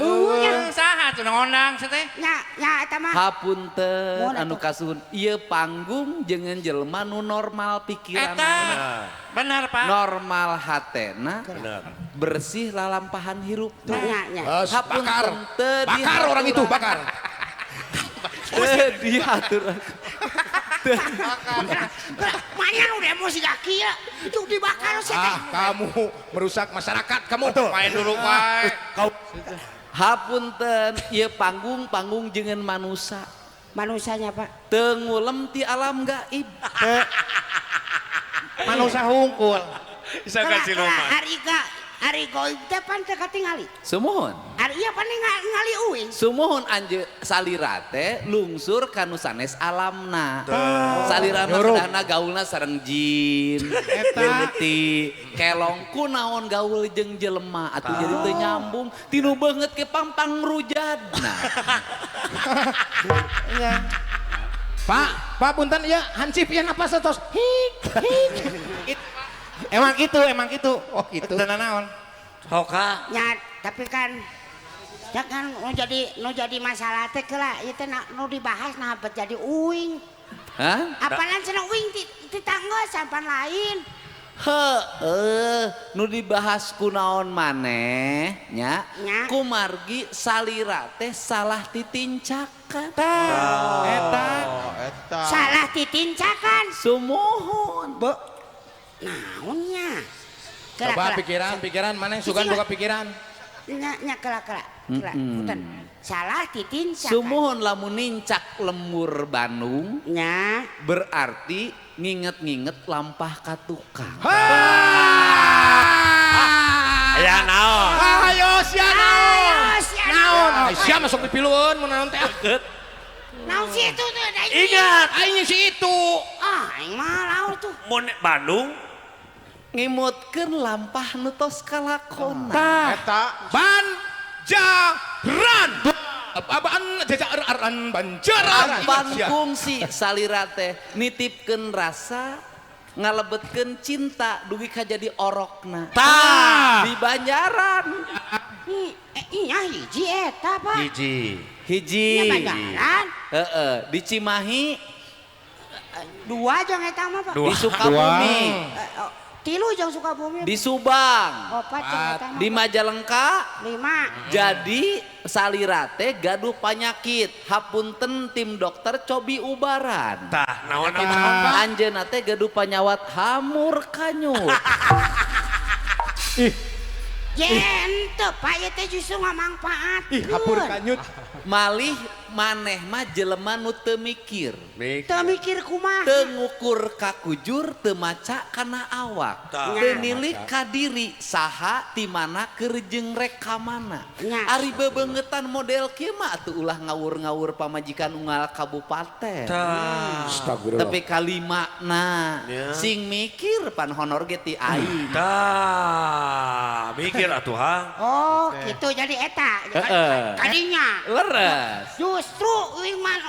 Eueuh nya. Saha tuh ngondang sia teh? Nya nya eta mah. Hapunten anu kasuhun ieu panggung jeung jelema nu normal pikiran. Eta. Benar, Pak. Normal hatena. Bersih lalampahan hirup. Nya nya. Bakar. Bakar orang itu, bakar. Diatur. Banyak udah emosi kaki ya, itu dibakar sih. Ah, kamu merusak masyarakat kamu. Main dulu Pak. Kau. Hapunten, ieu panggung panggung jeung manusa. Manusanya Pak. Teu ngulem ti alam gaib. Manusa hungkul. Bisa kasih lomba. Ari goib teh pan teu katingali. Sumuhun. Ari ieu pan ningali uing. Sumuhun anjeun salira teh lungsur ka nu sanes alamna. Salira mah kedahna gaulna sareng jin, leutik, kelong kunaon gaul jeung jelema atuh jadi teu nyambung tinu beungeut ke pampang rujadna. Pak, Pak punten ieu hansip ieu napas tos hik hik. Emang gitu, emang gitu. Oh gitu. Teu naon. Hoka. Ya, tapi kan ya kan nu jadi masalah teh keula ieu teh nu dibahas nah jadi uing. Hah? Apalan cenah uing ti tangga sampan lain. Heeh, nu dibahas kunaon maneh nya? Kumargi salira teh salah titincakan. Eta. Eta. Salah titincakan. Sumuhun. Naonnya? Coba pikiran, pikiran mana yang sugan buka pikiran? Nya nya kela kela kela. Punten. Salah titincakan. Sumuhun lamun nincak lembur Bandung. Nya. Berarti nginget-nginget lampah ka tukang. Aya naon? Ayo sia naon? Naon? Sia masuk dipilueun mun naon teh. Naon si itu tuh? Ingat, aing si itu. Ah, aing mah laur tuh. Mun Bandung ngimutkeun lampah nu tos kalakona. Eta Banjaran. Apaan jajaran Banjaran. Ban kungsi salira teh nitipkeun rasa ngalebetkeun cinta dugi ka jadi orokna. Tah. Di Banjaran. Nya hiji eta, Pak. Hiji. Hiji. Nya Banjaran. Heeh, di Cimahi dua jeung eta mah, Pak. Di Sukabumi. Tilu jeung Sukabumi. Di Subang. Opat jeung eta mah. Di Majalengka. 5. Jadi salira teh gaduh panyakit. Hapunten tim dokter cobi ubaran. Tah, naon anjeunna teh gaduh panyawat hamur kanyut. Ih. Yen teu Pak ieu teh justru ngamangpaatkeun. Ih, hapur kanyut. Malih maneh mah jelema nu teu mikir. Teu mikir kumaha? Teu ngukur ka kujur, teu maca kana awak. Teu nilik ka diri saha ti mana keur jeung rek ka mana. Ari bebeungetan model kieu mah atuh ulah ngawur-ngawur pamajikan unggal kabupaten. Astagfirullah. Tapi kalimana sing mikir pan honor ge ti aing. Tah, mikir atuh ha. Oh, gitu jadi eta. Kadinya. Leres. Justru uing mah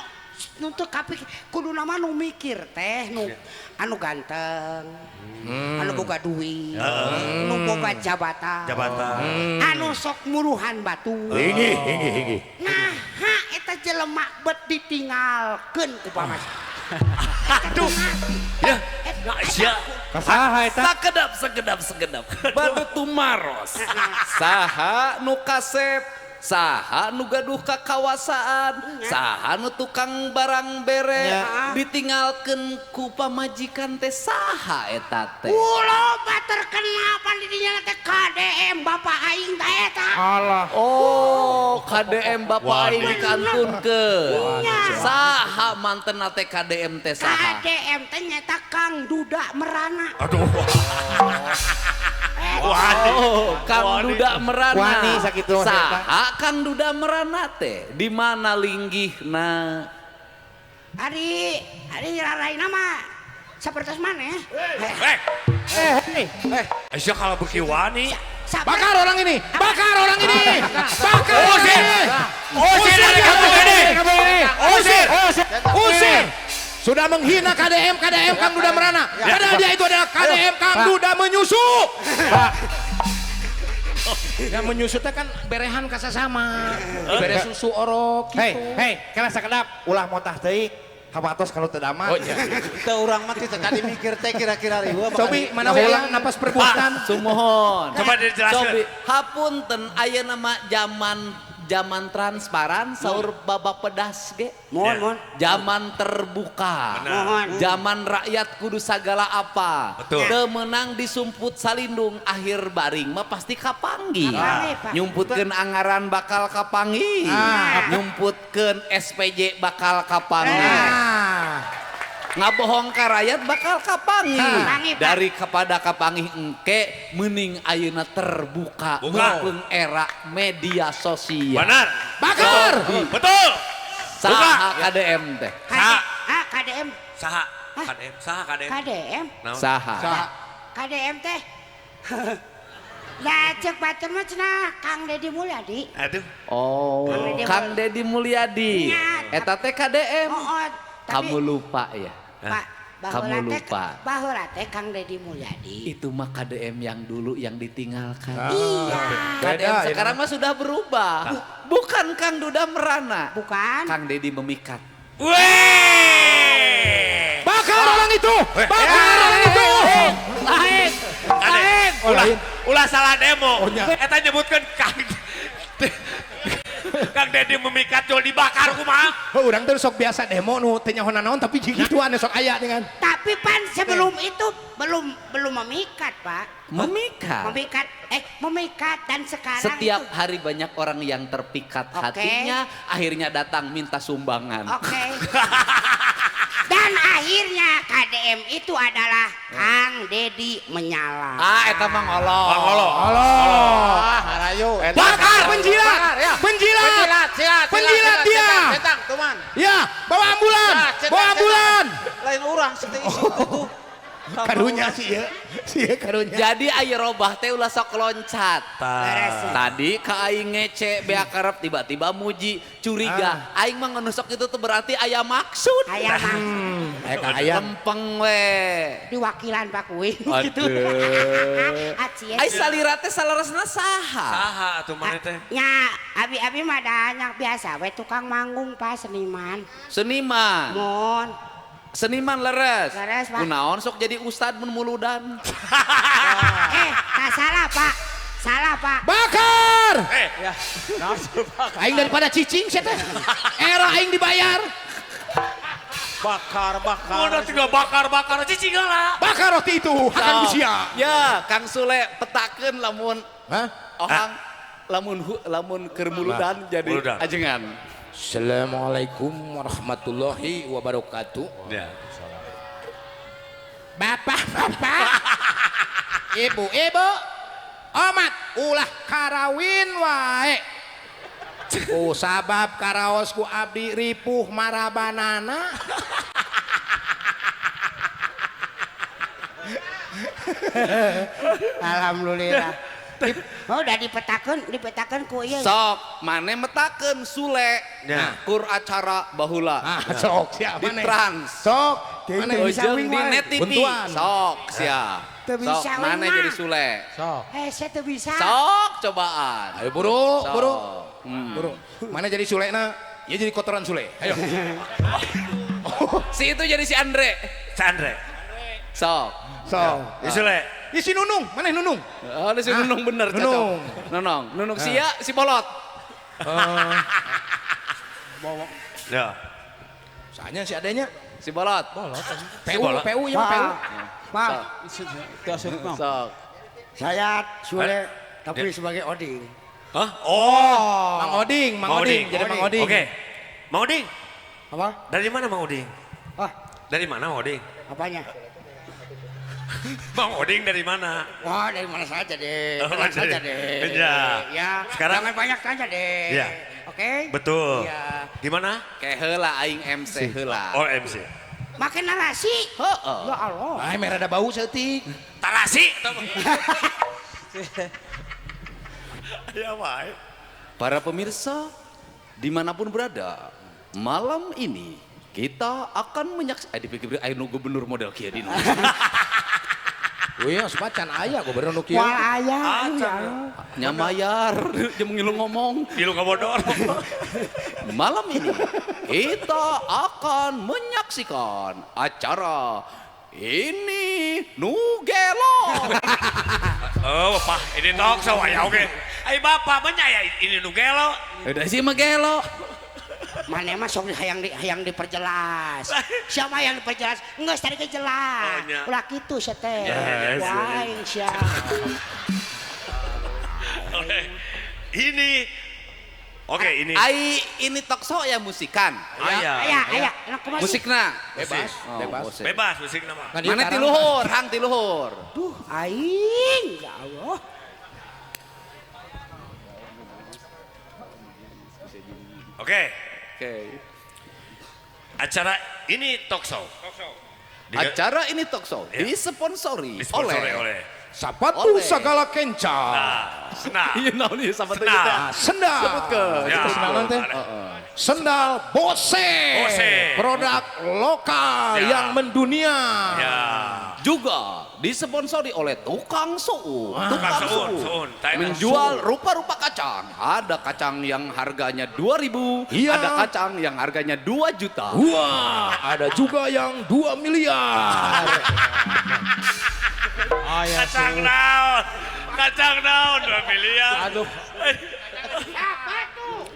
nu teu kapikir kuduna mah nu mikir teh nu anu ganteng. Anu boga duit, nu boga jabatan. Jabatan. Anu sok muruhan batu. Inggih, inggih, inggih. Nah, ha eta jelema bet ditinggalkeun ku pamajikan. Aduh. Ya. Sia. Saha eta? Sakedap sekedap sekedap. Bade tumaros. Saha nu kasep, saha nu gaduh kakawasaan, saha nu tukang barang bere, ditinggalkeun ku pamajikan teh saha eta teh. Loba terkenal pan didinya teh KDM bapak aing teh eta. Alah. Oh, KDM bapak aing dikantunkeun. Saha mantenna teh KDM teh saha? KDM teh nyata Kang Duda Merana. Aduh. Oh, Kang Duda Merana. Wani sakitu saha Kang Duda Merana teh? Di mana linggihna? Ari ari raraina mah sapertos maneh. Aisyah kalau beuki wani. Bakar orang ini, bakar orang ini, bakar orang ini. Usir dari kampung ini. Usir, usir. Sudah menghina KDM, KDM Kang Duda Merana. Padahal dia itu adalah KDM Kang Duda menyusu. Yang menyusu teh kan berehan kasasama, bere susu orok gitu. Hei, hei, kena sakedap, ulah motah teuing. Hawatos kalau teu damang. Oh iya. Teu urang mah teu tadi mikir teh kira-kira riweuh. Cobi mana we napas perbuatan. Sumuhun. Coba dijelaskan. Cobi, hapunten ayeuna mah zaman transparan saur babak pedas ge. Mohon, mohon. Zaman terbuka. Mohon. Zaman rakyat kudu sagala apa. Betul. Teu meunang disumput salindung akhir baring mah pasti kapanggih. Nyumputkeun anggaran bakal kapanggih. Nyumputkeun SPJ bakal kapanggih. Ngabohong ka rakyat bakal kapanggih. Dari kepada kapanggih engke mending ayeuna terbuka mumpung era media sosial. Benar. Bakar. Betul. Saha KDM teh? Saha. KDM. Saha. KDM. Saha KDM. KDM. Saha. KDM teh. Lah cek batur mah cenah Kang Deddy Mulyadi. Aduh. Oh, Kang Deddy Mulyadi. Eta teh KDM. Kamu lupa ya? Pak, kamu lupa. Baheula teh Kang Deddy Mulyadi. Itu mah KDM yang dulu yang ditinggalkan. Iya. KDM sekarang mah sudah berubah. Bukan Kang Duda Merana. Bukan. Kang Deddy memikat. Weh! Bakar orang itu! Bakar orang itu! Lain! Lain! Ulah salah demo. Eta nyebutkan Kang Kang Deddy memikat jual dibakar kumaha. Oh, urang teh sok biasa demo nu teu nyaho nanaon tapi gituan sok aya dengan. Tapi pan sebelum itu belum memikat, Pak. Memikat. Memikat memikat dan sekarang setiap itu hari banyak orang yang terpikat hatinya akhirnya datang minta sumbangan. Oke. Dan akhirnya KDM itu adalah Kang Deddy menyala. Ah, eta mah ngolok. Ngolok. Ngolok. Harayu. Bakar penjilat. Penjilat. Penjilat dia. Centang, tuman. Ya, bawa ambulan. Bawa ambulan. Lain urang sih itu. Karunya sih ya. Sih karunya. Jadi aya robah teh ulah sok loncat. Tadi ka aing ngece bea karep tiba-tiba muji curiga. Aing mah ngenusok itu tuh berarti aya maksud. Aya maksud. Aya lempeng we. Diwakilan Pak Kuing gitu. Ai salira teh salarasna saha? Saha atuh maneh teh? Nya abi-abi mah da biasa we tukang manggung Pak seniman. Seniman. Mun. Seniman leres. Leres, Pak. Kunaon sok jadi ustad mun muludan. Tak salah, Pak. Salah, Pak. Bakar. Ya. Aing daripada cicing sia teh. Era aing dibayar. Bakar, bakar. Udah tinggal bakar-bakar cicing lah. Bakar roti itu, akan usia. Ya, Kang Sule petakeun lamun. Hah? Ohang lamun keur muludan jadi ajengan. Assalamualaikum warahmatullahi wabarakatuh. Ya. Bapak-bapak, ibu-ibu, omat ulah karawin wae. Ku sabab karaos ku abdi ripuh marabanana. Alhamdulillah. Oh udah dipetakeun ku ieu. Sok, mane metakeun Sule. Nah. Kur acara baheula. Ah, sok sia Di mane. Trans. Sok, mane Ujung di Net TV. Sok sia. Teu Sok bisa mane jadi Sule. Sok. Saya teu bisa. Sok cobaan. Ayo buru, Sok. buru. Buru. Mana jadi Sulena? Ya jadi kotoran Sule. Ayo. Si itu jadi si Andre. Si Andre. Sok. Sok. Ya, Sule. Ya si Nunung, mana Nunung? Oh, si Nunung bener. Nunung. Nunung. Nunung sia si Bolot. Ya. Soalnya si adanya si Bolot. Bolot. PU, PU ya PU. Pak. Sok. Saya Sule tapi sebagai Oding. Hah? Oh. Mang Oding, Mang Oding, jadi Mang Oding. Oke. Mang Oding. Apa? Dari mana Mang Oding? Hah? Dari mana Mang Oding? Apanya? Mang Oding dari mana? Wah, dari mana saja deh. Oh, Tenang saja deh. Ya. Ya. Sekarang jangan banyak tanya deh. Ya. Oke? Betul. Ya. Gimana? Kayak heula aing MC heula. Oh, MC. Makin narasi. Heeh. Ya Allah. Ay, merah ada bau seeutik. Tarasi. Ya, wae. Para pemirsa dimanapun berada, malam ini kita akan menyaksikan dipikir ayo nu gubernur model kieu dina. Oh iya, sepacan aya gubernur nu kieu. Wah, aya. Nya mayar jeung ngilu ngomong. Ngilu ngabodor. Malam ini kita akan menyaksikan acara ini nu gelo. Oh, Bapak, ini talk show aya oke. Ai Bapak mah nya ini nu gelo. Udah sih mah gelo. Mana mah sok hayang diperjelas. Siapa yang diperjelas? Geus tadi ge jelas. Ulah kitu sia teh. Wah, sia. Oke. Ini oke ini. Ai ini talk show ya musikan. Aya. Aya, aya. Musikna bebas, bebas. Bebas musikna mah. Mana ti luhur, hang ti luhur. Duh, aing ya Allah. Oke. Oke. Acara ini talk show. Acara ini talk show disponsori oleh Sepatu segala kenca. Nah, iya naon ieu sepatu ieu teh. Sendal. Sebutkeun. Sendal teh. Sendal Bose. Produk lokal yang mendunia. Ya. Juga disponsori oleh tukang suun. Tukang suun. Menjual rupa-rupa kacang. Ada kacang yang harganya 2.000, ada kacang yang harganya 2 juta. Wah, ada juga yang 2 miliar. Kacang daun, 2 miliar. Aduh. Apa tuh?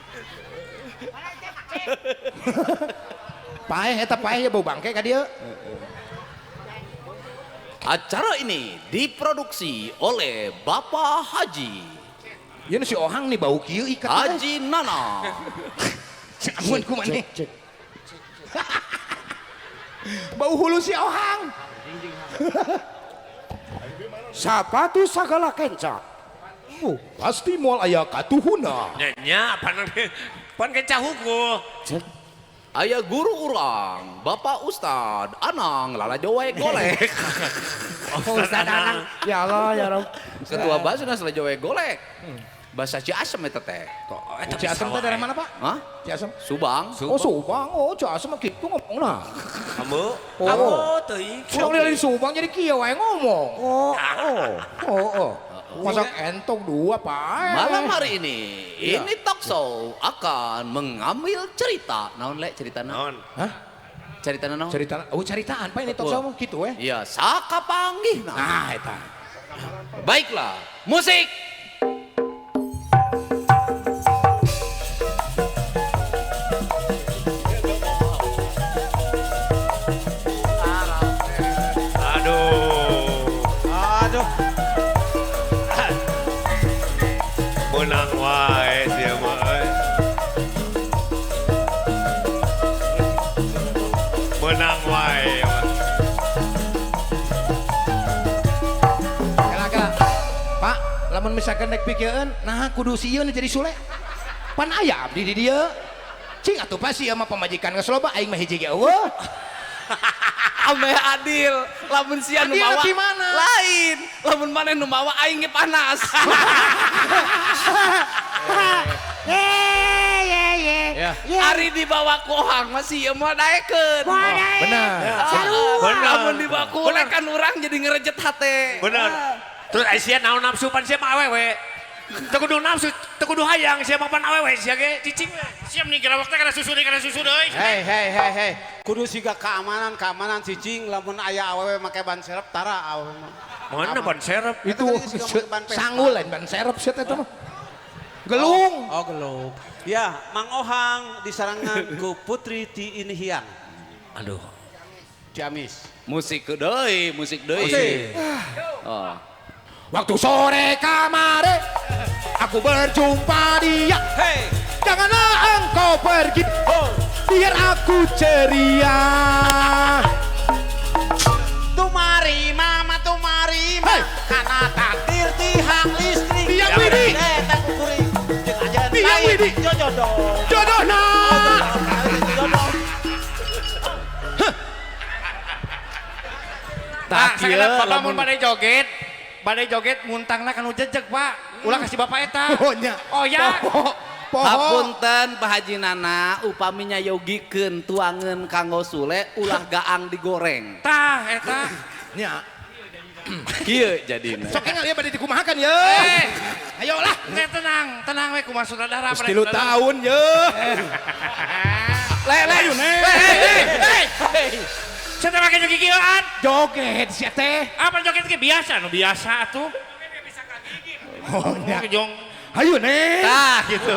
Paeh, eta paeh ya bau bangke ka dieu. Acara ini diproduksi oleh Bapak Haji. Ieu si Ohang nih bau kieu ikat. Haji Nana. Amun ku maneh. Bau hulu si Ohang. Sepatu segala kenca. Oh, pasti moal aya katuhuna. Nya pan kenca hukum. Aya guru urang, Bapak Ustad Anang Lalajowe Golek. Ustad Anang. Ya Allah, ya Rob. Ketua Basnas Lalajowe Golek. Bahasa Ciasem eta teh. Ciasem teh dari mana, Pak? Hah? Ciasem. Subang. Oh, Subang. Oh, Ciasem mah kitu ngomongna. Kamu? Oh, teuing. Urang dari Subang jadi kieu wae ngomong. Oh, oh. Oh, oh. Masak entong 2, Pak. Malam hari ini, ini talk show akan mengambil cerita. Naon le cerita naon? Hah? Cerita naon? Cerita, oh ceritaan Pak ini talk show mah gitu eh. Iya, saka panggih. Nah, eta. Baiklah, musik. Aduh. Aduh. Menang wae sia mah. Menang wae. Kela-kela. Pak, lamun misalkan rek pikirkeun, nah kudu sieun jadi Sule. Pan aya abdi di dieu. Cing atuh pasti ieu mah pamajikan geus loba aing mah hiji ge eueuh. Ameh adil, lamun sia nu mawa lain, lamun maneh nu mawa aing ge panas. Ari dibawa ku Ohang mah sieun mah daekeun. Benar. Benar. Lamun dibawa ku kan urang jadi ngerejet hate. Benar. Terus ai sia naon nafsu pan sia mah awewe. Teu kudu nafsu, teu kudu hayang sia mapan awewe sia ge cicing we. Siap nih gerawak teh kana susu deui kana susu deui. Hei hei hei hei. Kudu siga keamanan keamanan cicing lamun aya awewe make ban serep tara awewe mah. Mana ban serep? Itu sanggul lain ban serep sia teh mah. Gelung. Oh, gelung. Ya, Mang Ohang disarangan ku Putri Ti Inhiang. Aduh. Ciamis. Musik deui, musik deui. Musik. Oh. Waktu sore kemarin aku berjumpa dia. Hey. Janganlah engkau pergi, oh, biar aku ceria. Tumari mama tumari hey. Karena takdir tihang listrik. Tiang widi. Tiang widi. Jodoh. Jodoh nah. Tak kira bapak mun pada joget. Badai joget muntangna kanu jejeg Pak. Ulah kasih bapak eta. Oh nya. Oh ya. Poho. Hapunten Pak Haji Nana upami nyayogikeun tuangeun kanggo Sule ulah gaang digoreng. Tah eta. Nya. Kieu jadina. Sok enggal ieu bade dikumahakan ye. Ayolah. Teh tenang, tenang we kumaha sutradara. Geus 3 tahun ye. Le le. Hei. Saya teh make joget kieuan. Joget sia teh. Apa joget ge biasa nu biasa atuh. Oh nya. Jong. Hayu neng. Tah gitu.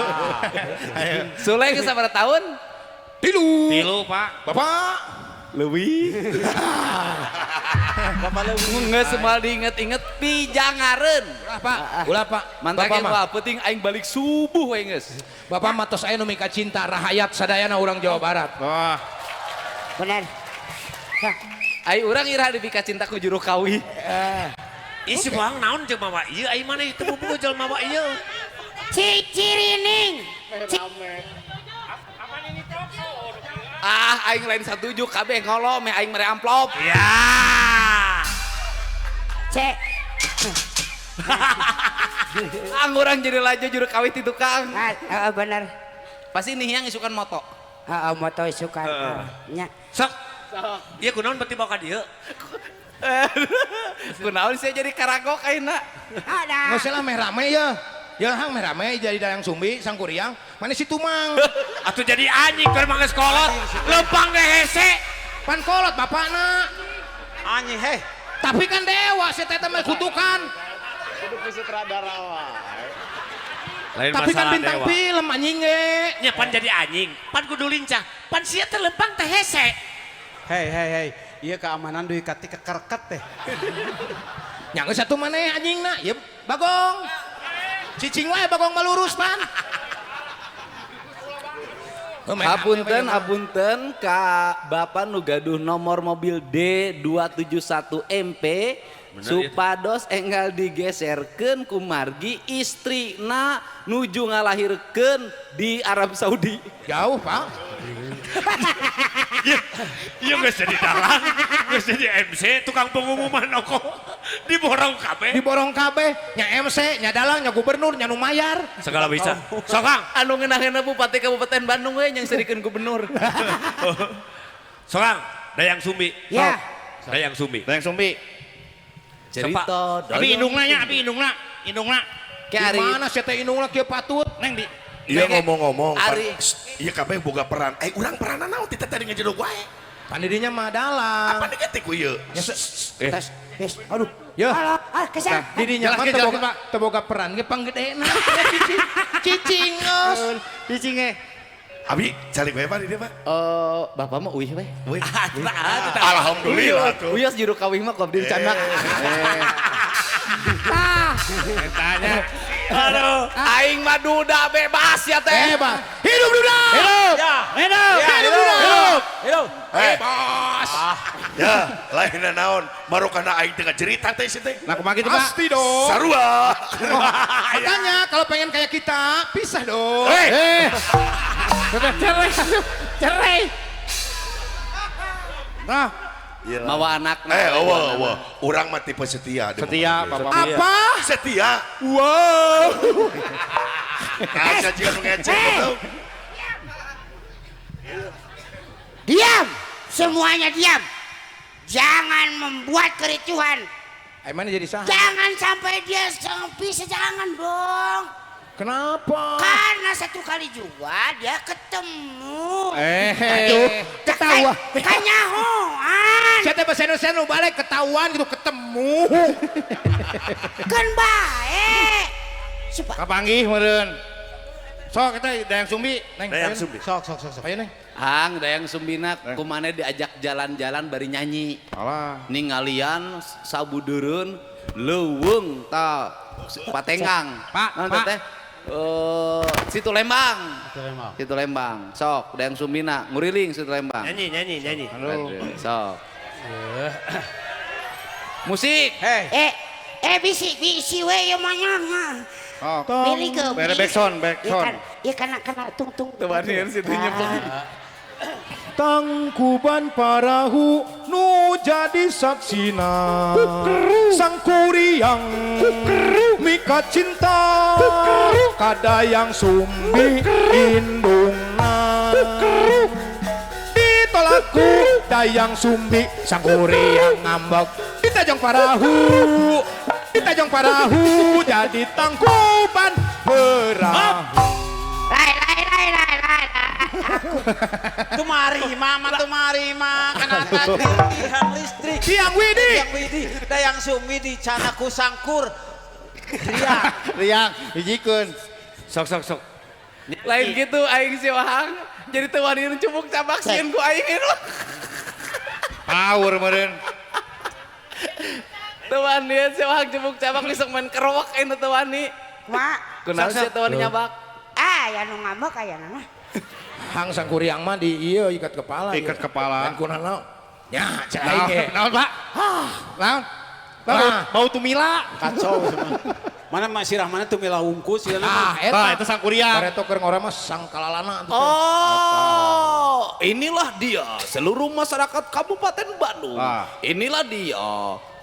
Sule geus sabaraha tahun? 3. 3, Pak. Bapak leuwih. Bapak leuwih. Geus moal diinget-inget pijangareun. Ulah Pak, ulah Pak. Mantake mah penting aing balik subuh we geus. Bapak mah tos aya nu mika cinta rahayat sadayana urang Jawa Barat. Wah. Benar. Ai urang iraha dipika cinta ku juru kawi. Ih si bohang naon jeung mawa ieu ai maneh teu bubu jelema mawa ieu. Cicirining. Ah aing lain satuju kabeh ngolo meh aing mere amplop. Ya. Cek. Ang urang jadi laju juru kawi ti tukang. Heeh bener. Pasti nih yang isukan moto. Heeh moto isukan. Nya. Sok. Iya kunaon berarti bawa ka dieu. Kunaon sia jadi karagok ayeuna. Ada. Geus lah meh rame ya. Ya hang meh rame jadi Dayang Sumbi Sangkuriang, mana si Tumang. Atuh jadi anjing keur mah geus kolot, lempang ge hese. Pan kolot bapakna. Anjing heh. Tapi kan dewa si teh mah kutukan. Kudu ku sutradara wae. Tapi kan bintang dewa. Film anjing ge. Nya pan jadi anjing, pan kudu lincah, pan sia teh lempang teh hese. Hei hei hei, iya keamanan duit kati kekerket teh. Yang satu mana anjing nak, ya bagong, cicing wae bagong malurus pan. Hapunten hapunten ka bapak nu gaduh nomor mobil D271 MP supados enggal digeserkeun kumargi istrina nuju ngalahirkeun di Arab Saudi. Jauh Pak. Iya geus jadi dalang, geus jadi MC, tukang pengumuman oko diborong kabeh. Diborong kabeh, nya MC, nya dalang, nya gubernur, nya nu mayar. Segala bisa. Sok Kang, anu ngeunah-ngeunah bupati Kabupaten Bandung we yang serikeun gubernur. Sok Kang, Dayang Sumbi. Ya. Dayang Sumbi. Dayang Sumbi. Cerita. Abi indungna nya, abi indungna, indungna. Di mana sia teh indungna kieu patut? Neng di. Iya ngomong-ngomong, iya kabeh boga peran. Urang peranan naon teh tadi ngejedog wae. Pan didinya mah dalang. Apa dekat ku ieu? Tes, tes. Aduh, ya. Ah, kesan. Didinya mah teu boga peran ge panggedena. Cicing geus. Cicing ge. Abi calik we Pak di dieu Pak. Bapak mah uih we. Uih. Alhamdulillah tuh. Uyah juru kawih mah ku abdi dicandak. Tah. Tanya. Aduh. Aing mah duda bebas ya teh. Bebas. Hidup duda. Hidup. Ya. Hidup. Hidup duda. Hidup. Hidup. Bebas. Ya, lain naon, marukana aing teh cerita teh si teh. Nah, kumaha kitu Pak? Pasti dong. Sarua. Makanya kalau pengen kayak kita, pisah dong. Cerai, cerai. Nah, mawa anak. Eueuh, urang mah tipe setia. Setia, Bapak. Apa? Setia. Wow. Kaca jiga nu ngecek betul. Diam, semuanya diam. Jangan membuat kericuhan. Emang jadi saha? Jangan sampai dia bisa, jangan dong. Kenapa? Karena satu kali juga dia ketemu. Aduh, ketawa. Kanyahoan. Saya teh bahasa Indonesia nu balik ketahuan gitu ketemu. Kan bae. Kapanggih meureun. Sok kita Dayang Sumbi, Neng. Dayang Sumbi. Sok sok sok sok. Ayo Neng. Hang Dayang Sumbina kumane diajak jalan-jalan bari nyanyi. Alah. Ningalian sabudereun leuweung ta Patenggang. Pak, Naon Pak. teh? Situ Lembang. Situ Lembang. Sok Dayang Sumbina nguriling Situ Lembang. Nyanyi, nyanyi, nyanyi. Aduh. Sok. Musik. Hey. Bisi bisi we ieu mah nya. Oh. Bere backsound, backsound. Iya karena kena tung tung. Teu situ nyepeng. Tangkuban parahu nu jadi saksina sang kuriang mika cinta kadayang sumbi indungna ditolakku dayang sumbi sang kuriang ngambek ditajong parahu jadi tangkuban perahu. Lai lai lai lai lai. Tumari mama tumari ma kana tiang listrik. Tiang Widi. Tiang Widi Dayang Sumbi di canaku sangkur. Riang. Riang hijikeun. Sok sok sok. Lain gitu aing si Wahang jadi teu wani cubuk cabak sieun ku aing ieu. Power meureun. Teu wani si Wahang cubuk cabak sok main kerowak aing teu wani. Kumaha? Kunaon sia teu wani nyabak? Ah, aya nu ngambek aya mah. Hang sang kuriang mah di ieu ikat kepala. Ikat kepala. Dan kunaon? Ya, cek aing ge. Naon, Pak? Naon? Bau tumila. Kacau semua. Mana Mak Sirah mana tumila wungkus ya. Ah, eta itu sang kuriang. Bareto keur ngora mah sang kalalana. Oh, inilah dia seluruh masyarakat Kabupaten Bandung. Inilah dia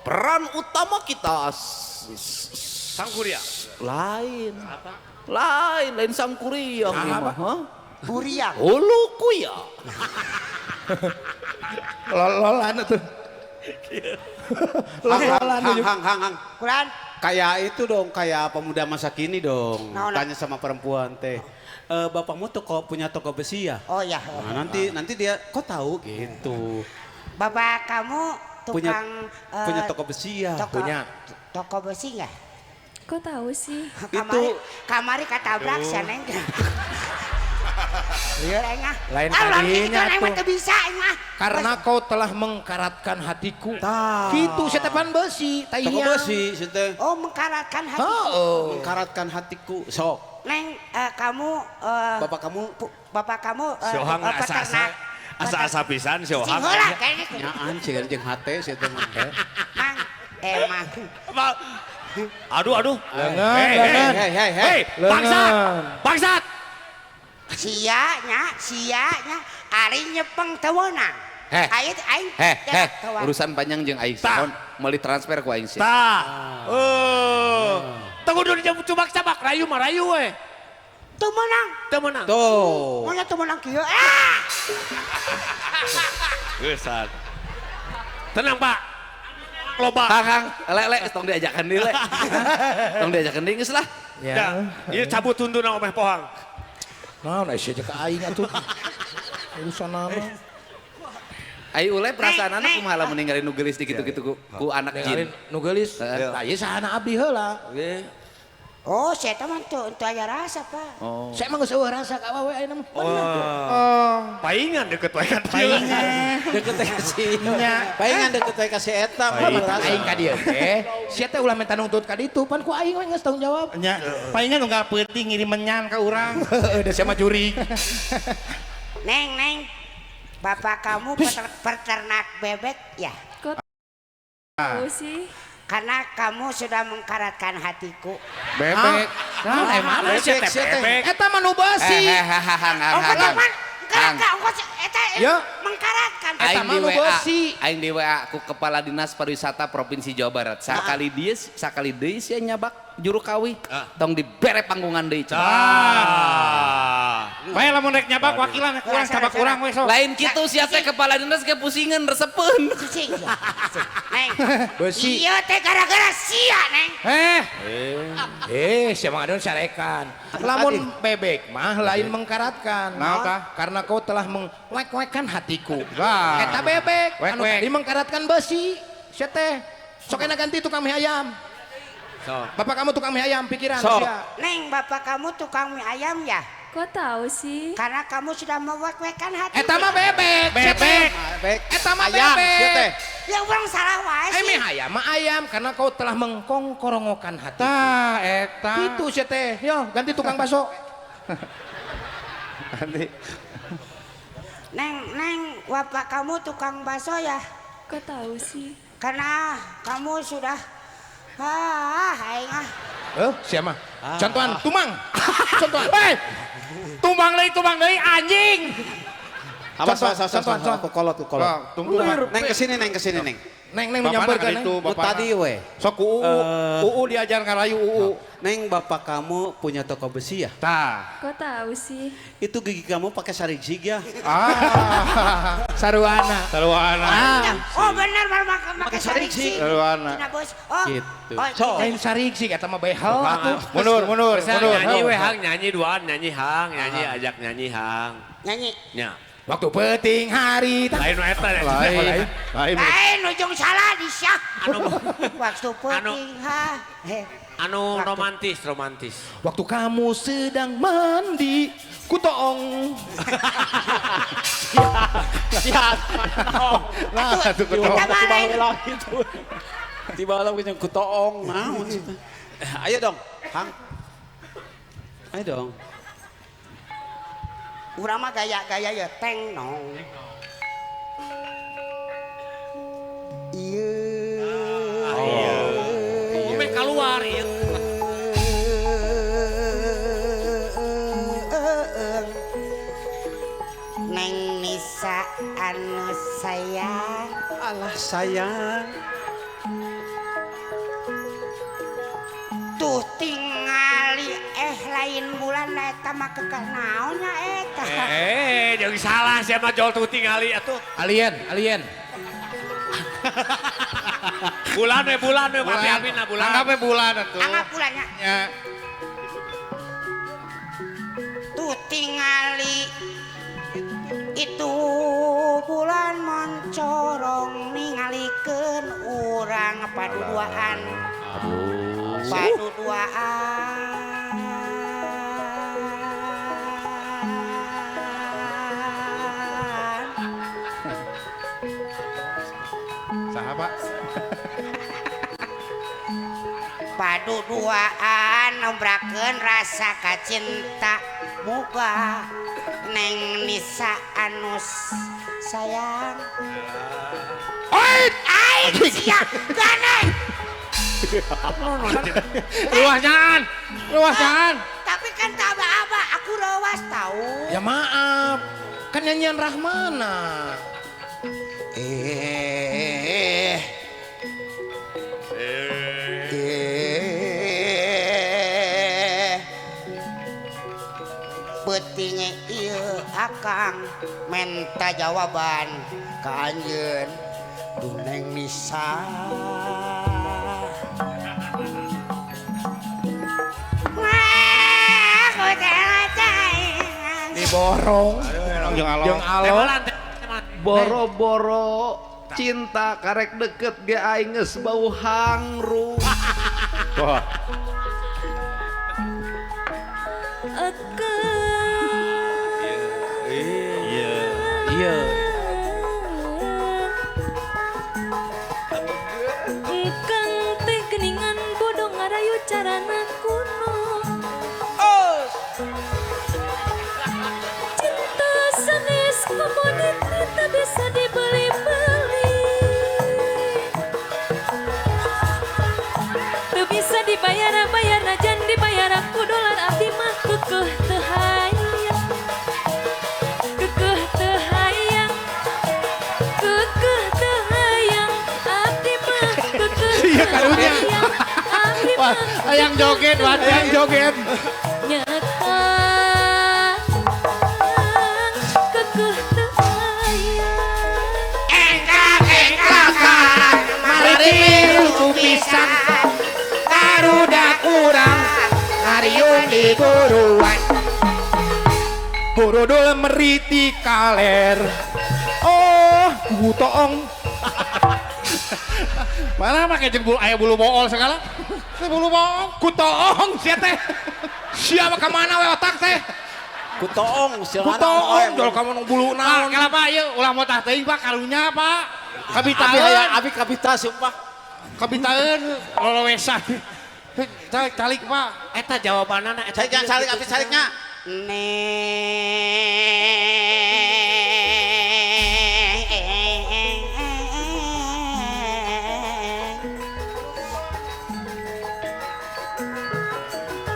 peran utama kita. Sang kuriang. Lain. Apa? Lain, lain sang kuriang ini mah. Kuriang. Hulu kuya. Lol-lolan tuh. Lol-lolan. Hang, hang, hang. Kuran. Kayak itu dong, kayak pemuda masa kini dong. No, no. Tanya sama perempuan teh. Bapakmu toko punya toko besi ya? Oh ya. Nah, nanti dia kok tahu gitu. Bapak kamu tukang punya toko besi ya? Punya. Toko besi nggak? Kok tahu sih? Itu kamari katabrak sih neng. Lain tadinya tuh. Bisa, karena kau telah mengkaratkan hatiku. Gitu setepan besi, toko besi, sete. Oh, mengkaratkan hatiku. Oh. Mengkaratkan hatiku. Sok. Neng, kamu bapak kamu bapak kamu si Ohang asa-asa asa-asa pisan si Ohang. Nyaan sih jeung hate si teh mah. Mang, emang. Aduh, aduh. Lengan, lengan. Hei, hei, hei. Bangsat. Bangsat. Sia nya, ari nyepeng teu meunang. Heh. Aing aing. Heh, heh. Urusan panjang jeung aing. Meuli transfer ku aing sih. Tah. Teu kudu dicubak-cabak, rayu mah rayu we. Teu meunang. Teu meunang. Tuh. Mun teu meunang kieu. Ah. Geusan. Tenang, Pak. Loba. Kang, Kang, le le tong diajakan deui le. Tong diajakan deui geus lah. Ya. Ieu cabut tunduna omeh pohang. Naon aya sia ka aing atuh. Urusan naon. Ai ule perasaanana kumaha lamun ninggalin nu geulis di kitu-kitu ku anak jin. Nu geulis. Tah ieu sahana abdi heula. Oh, saya mah teu aya rasa, Pak. Oh. Saya mah geus eueuh rasa ka awewe ayeuna mah. Oh. Paingan deket wae kan. Paingan deket teh ka si nya. Paingan deket teh ka si eta mah rasa. Aing ka dieu teh. Sia teh ulah minta nungtut ka ditu, pan ku aing we geus tanggung jawab. Nya, paingan unggal peuting ngirim menyan ka urang. Heeh, da sia mah jurig. Neng, Neng. Bapak kamu peternak bebek ya? Kok tahu sih? Karena kamu sudah mengkaratkan hatiku. Bebek. Nah, mana sih bebek? Eta mah nu beusi. Mengkaratkan. Aing di WA, aing di WA ku Kepala Dinas Pariwisata Provinsi Jawa Barat. Sakali dia, sakali deui sia nyabak juru kawi, tong dibere panggungan deui. Bae lamun rek nyabak wakilan kurang cabak urang we sok. Lain kitu sia teh kepala dinas ge pusingan resepeun. Pusing. Neng. Besi. Ieu teh gara-gara sia, Neng. Sia Mang Adon sarekan. Lamun bebek mah lain mengkaratkan. Naon tah? Karena kau telah mengwek-wekan hatiku. Lah. Eta bebek anu Wek-wek. tadi mengkaratkan besi. Sia teh sok enak ganti tukang mie ayam. Sok. Bapak kamu tukang mie ayam pikiran Sok. sia. Neng, bapak kamu tukang mie ayam ya? Kok tahu sih? Karena kamu sudah mewek-wekan hati. Eta mah bebek. sia teh. Bebek. Eta mah Ayam sia teh. bebek. Ya urang salah wae Eh sih. mie ayam mah ayam karena kau telah mengkongkorongokan hatiku. Tah eta. Gitu sia teh. Yo, ganti tukang bakso. Nanti. Neng, Neng, bapak kamu tukang bakso ya? Kok tahu sih? Karena kamu sudah aing ah. Siapa? Contohan tumang. Contohan. Hei. Tumbang deui anjing. Awas, Contoh, awas, awas, contoh, awas, contoh. kukolot, kukolot. Sok, tunggu. Neng kesini, Neng kesini, Neng. Neng neng Bapana nyamperkeun ka ditu, neng. Nu bapana. tadi we. Sok ku UU, UU diajar ngarayu UU. Neng, bapak kamu punya toko besi ya? Tah. Kok tahu sih? Itu gigi kamu pakai sarigzig ya? Ah. Saruana. Saruana. Oh benar baru makan makan sariksi. Saruana. Tina bos. Oh. Gitu. Oh, gitu. Lain sarigzig eta mah behel atuh. Mundur, mundur, Bisa mundur. nyanyi we hang, nyanyi duaan, nyanyi hang, nyanyi ajak nyanyi hang. Nyanyi. Nya. Waktu peting hari. Lain nu eta ya. Lain. Lain. Lain ujung salah disya. Anu Waktu penting ha. anu romantis, romantis. Waktu kamu sedang mandi, ku toong. Siap. Nah, tuh ketemu. Eta mah lain. Tiba lah gitu, kutoong. Naon sih teh. Ayo dong, Hang. Ayo dong. Urang mah gaya-gaya ya teng nong. Iya. Ume keluar ieu. Neng Nisa anu sayang. Alah sayang. Tuh tingali lain bulan eta mah kekeh naon nya eta. Jangan salah sia mah jol tuh tingali atuh. Alien, alien. Bulan we api-apina bulan. Anggap we bulan atuh. Anggap bulannya. Ya. Tuh tingali itu bulan moncorong ningalikeun urang paduduaan. Paduduaan. Saha, Pak? Paduduaan nombrakeun rasa kacinta muga Neng Nisa anus sayang. Oi! Aing sia ganeng. Ruasnyaan. Ruasnyaan. Tapi kan tak aba-aba aku rawas tahu. Ya maaf, kan nyanyian Rahmana. Peuting ieu akang menta jawaban ka anjeun Duh Neng Nisa. Diborong. Jeung alon. Boro-boro cinta karek deket ge aing geus bau hangru. Wah. Iya. Iya. Engkang teh geningan bodoh ngarayu carana kuno. Cinta sanes komoditi tak bisa dibeli-beli. Teu bisa dibayar-bayar najan dibayar ku dolar abdi mah kekeh teu hayang. Kekeh teu hayang. Kekeh teu hayang abdi mah kekeh Iya, teu karunya. hayang. Abdi Wah, mah hayang joget, wah, hayang joget. nyata Bagong di buruan. Burudul meriti kaler. Oh, butoong. Malah make jeung bulu aya bulu bool segala. Teh bulu bool. Kutoong sia teh. Sia mah ka mana we otak teh? Kutoong sia mana? Kutoong jol ka mana bulu naon. Pak, kenapa ieu ulah motah teuing Pak karunya Pak. Abi hayang abi kabita sumpah. Kabitaeun lolowesan. Calik calik Pak. Eta jawabanana eta. Calik jangan calik abi caliknya.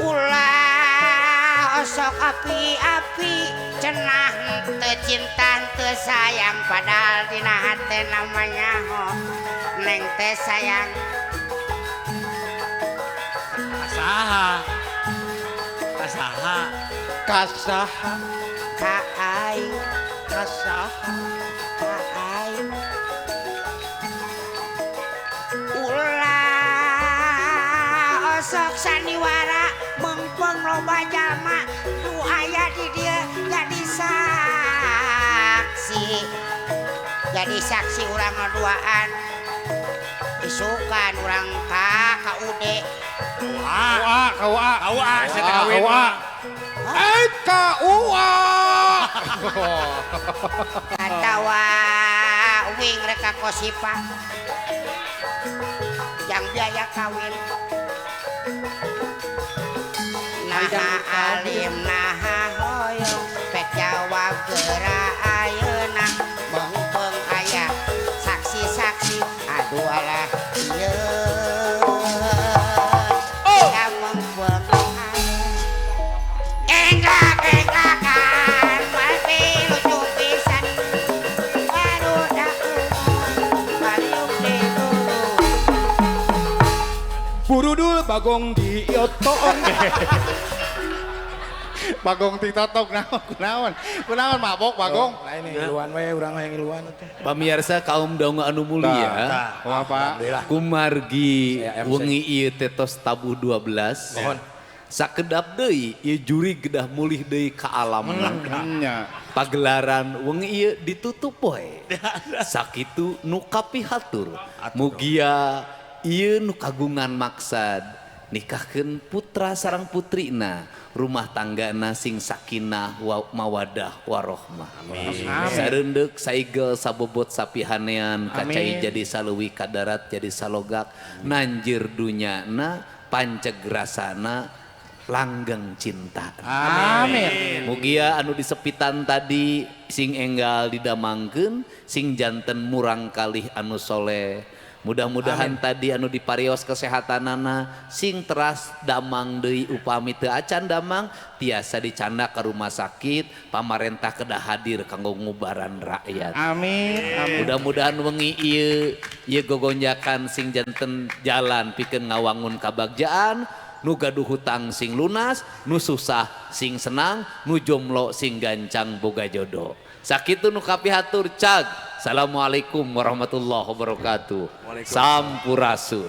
Ulah osok api-api cenah teu cinta teu sayang padahal dina hate namanya ho neng teh sayang. Kasaha. Kasaha. Kasaha. Ka aing. Kasaha. Ka aing. Ulah osok sandiwara mengpeng loba jalma nu aya di dieu jadi saksi. Jadi saksi urang ngaduaan. Isukan urang ka KUD. KUA, KUA, KUA, saya teh kawin. KUA. Eh, KUA. Katawa wing reka kosipa. Yang biaya kawin. Naha alim naha hoyong pek jawab geura ayeuna mengpeng aya saksi-saksi aduh alah ieu. Oh. Ya mengpeng aya. Enggak-enggakan mati lucu pisan. Baru dak baliuk di buru. Burudul bagong di otoong. Bagong titotok naon kunaon. Kunaon mabok bagong. Lain ngiluan we urang hayang ngiluan teh. Pamirsa kaum donga anu mulia. Kumaha Pak? Kumargi wengi ieu teh tos tabuh 12. Mohon. Sakedap deui ieu juri gedah mulih deui ka alamna. Nya. Pagelaran wengi ieu ditutup poe. Sakitu nu kapihatur. Mugia ieu nu kagungan maksad nikahkeun putra sareng putrina rumah tanggana sing sakinah wa mawadah warohmah. Sareundeuk saigel sabobot sapihanean kacai jadi saluwi kadarat jadi salogak nanjir dunyana panceg rasana langgeng cinta. Amin. Mugia anu disepitan tadi sing enggal didamangkeun sing janten murang kalih anu soleh. Mudah-mudahan tadi anu diparios kesehatanana sing teras damang deui upami teu acan damang tiasa dicandak ke rumah sakit pamarentah kedah hadir kanggo ngubaran rakyat. Amin. Amin. Mudah-mudahan wengi ieu ieu gogonjakan sing janten jalan pikeun ngawangun kabagjaan nu gaduh hutang sing lunas, nu susah sing senang, nu jomblo sing gancang boga jodoh. Sakitu nu kapihatur cag. Assalamualaikum warahmatullahi wabarakatuh. Sampurasun.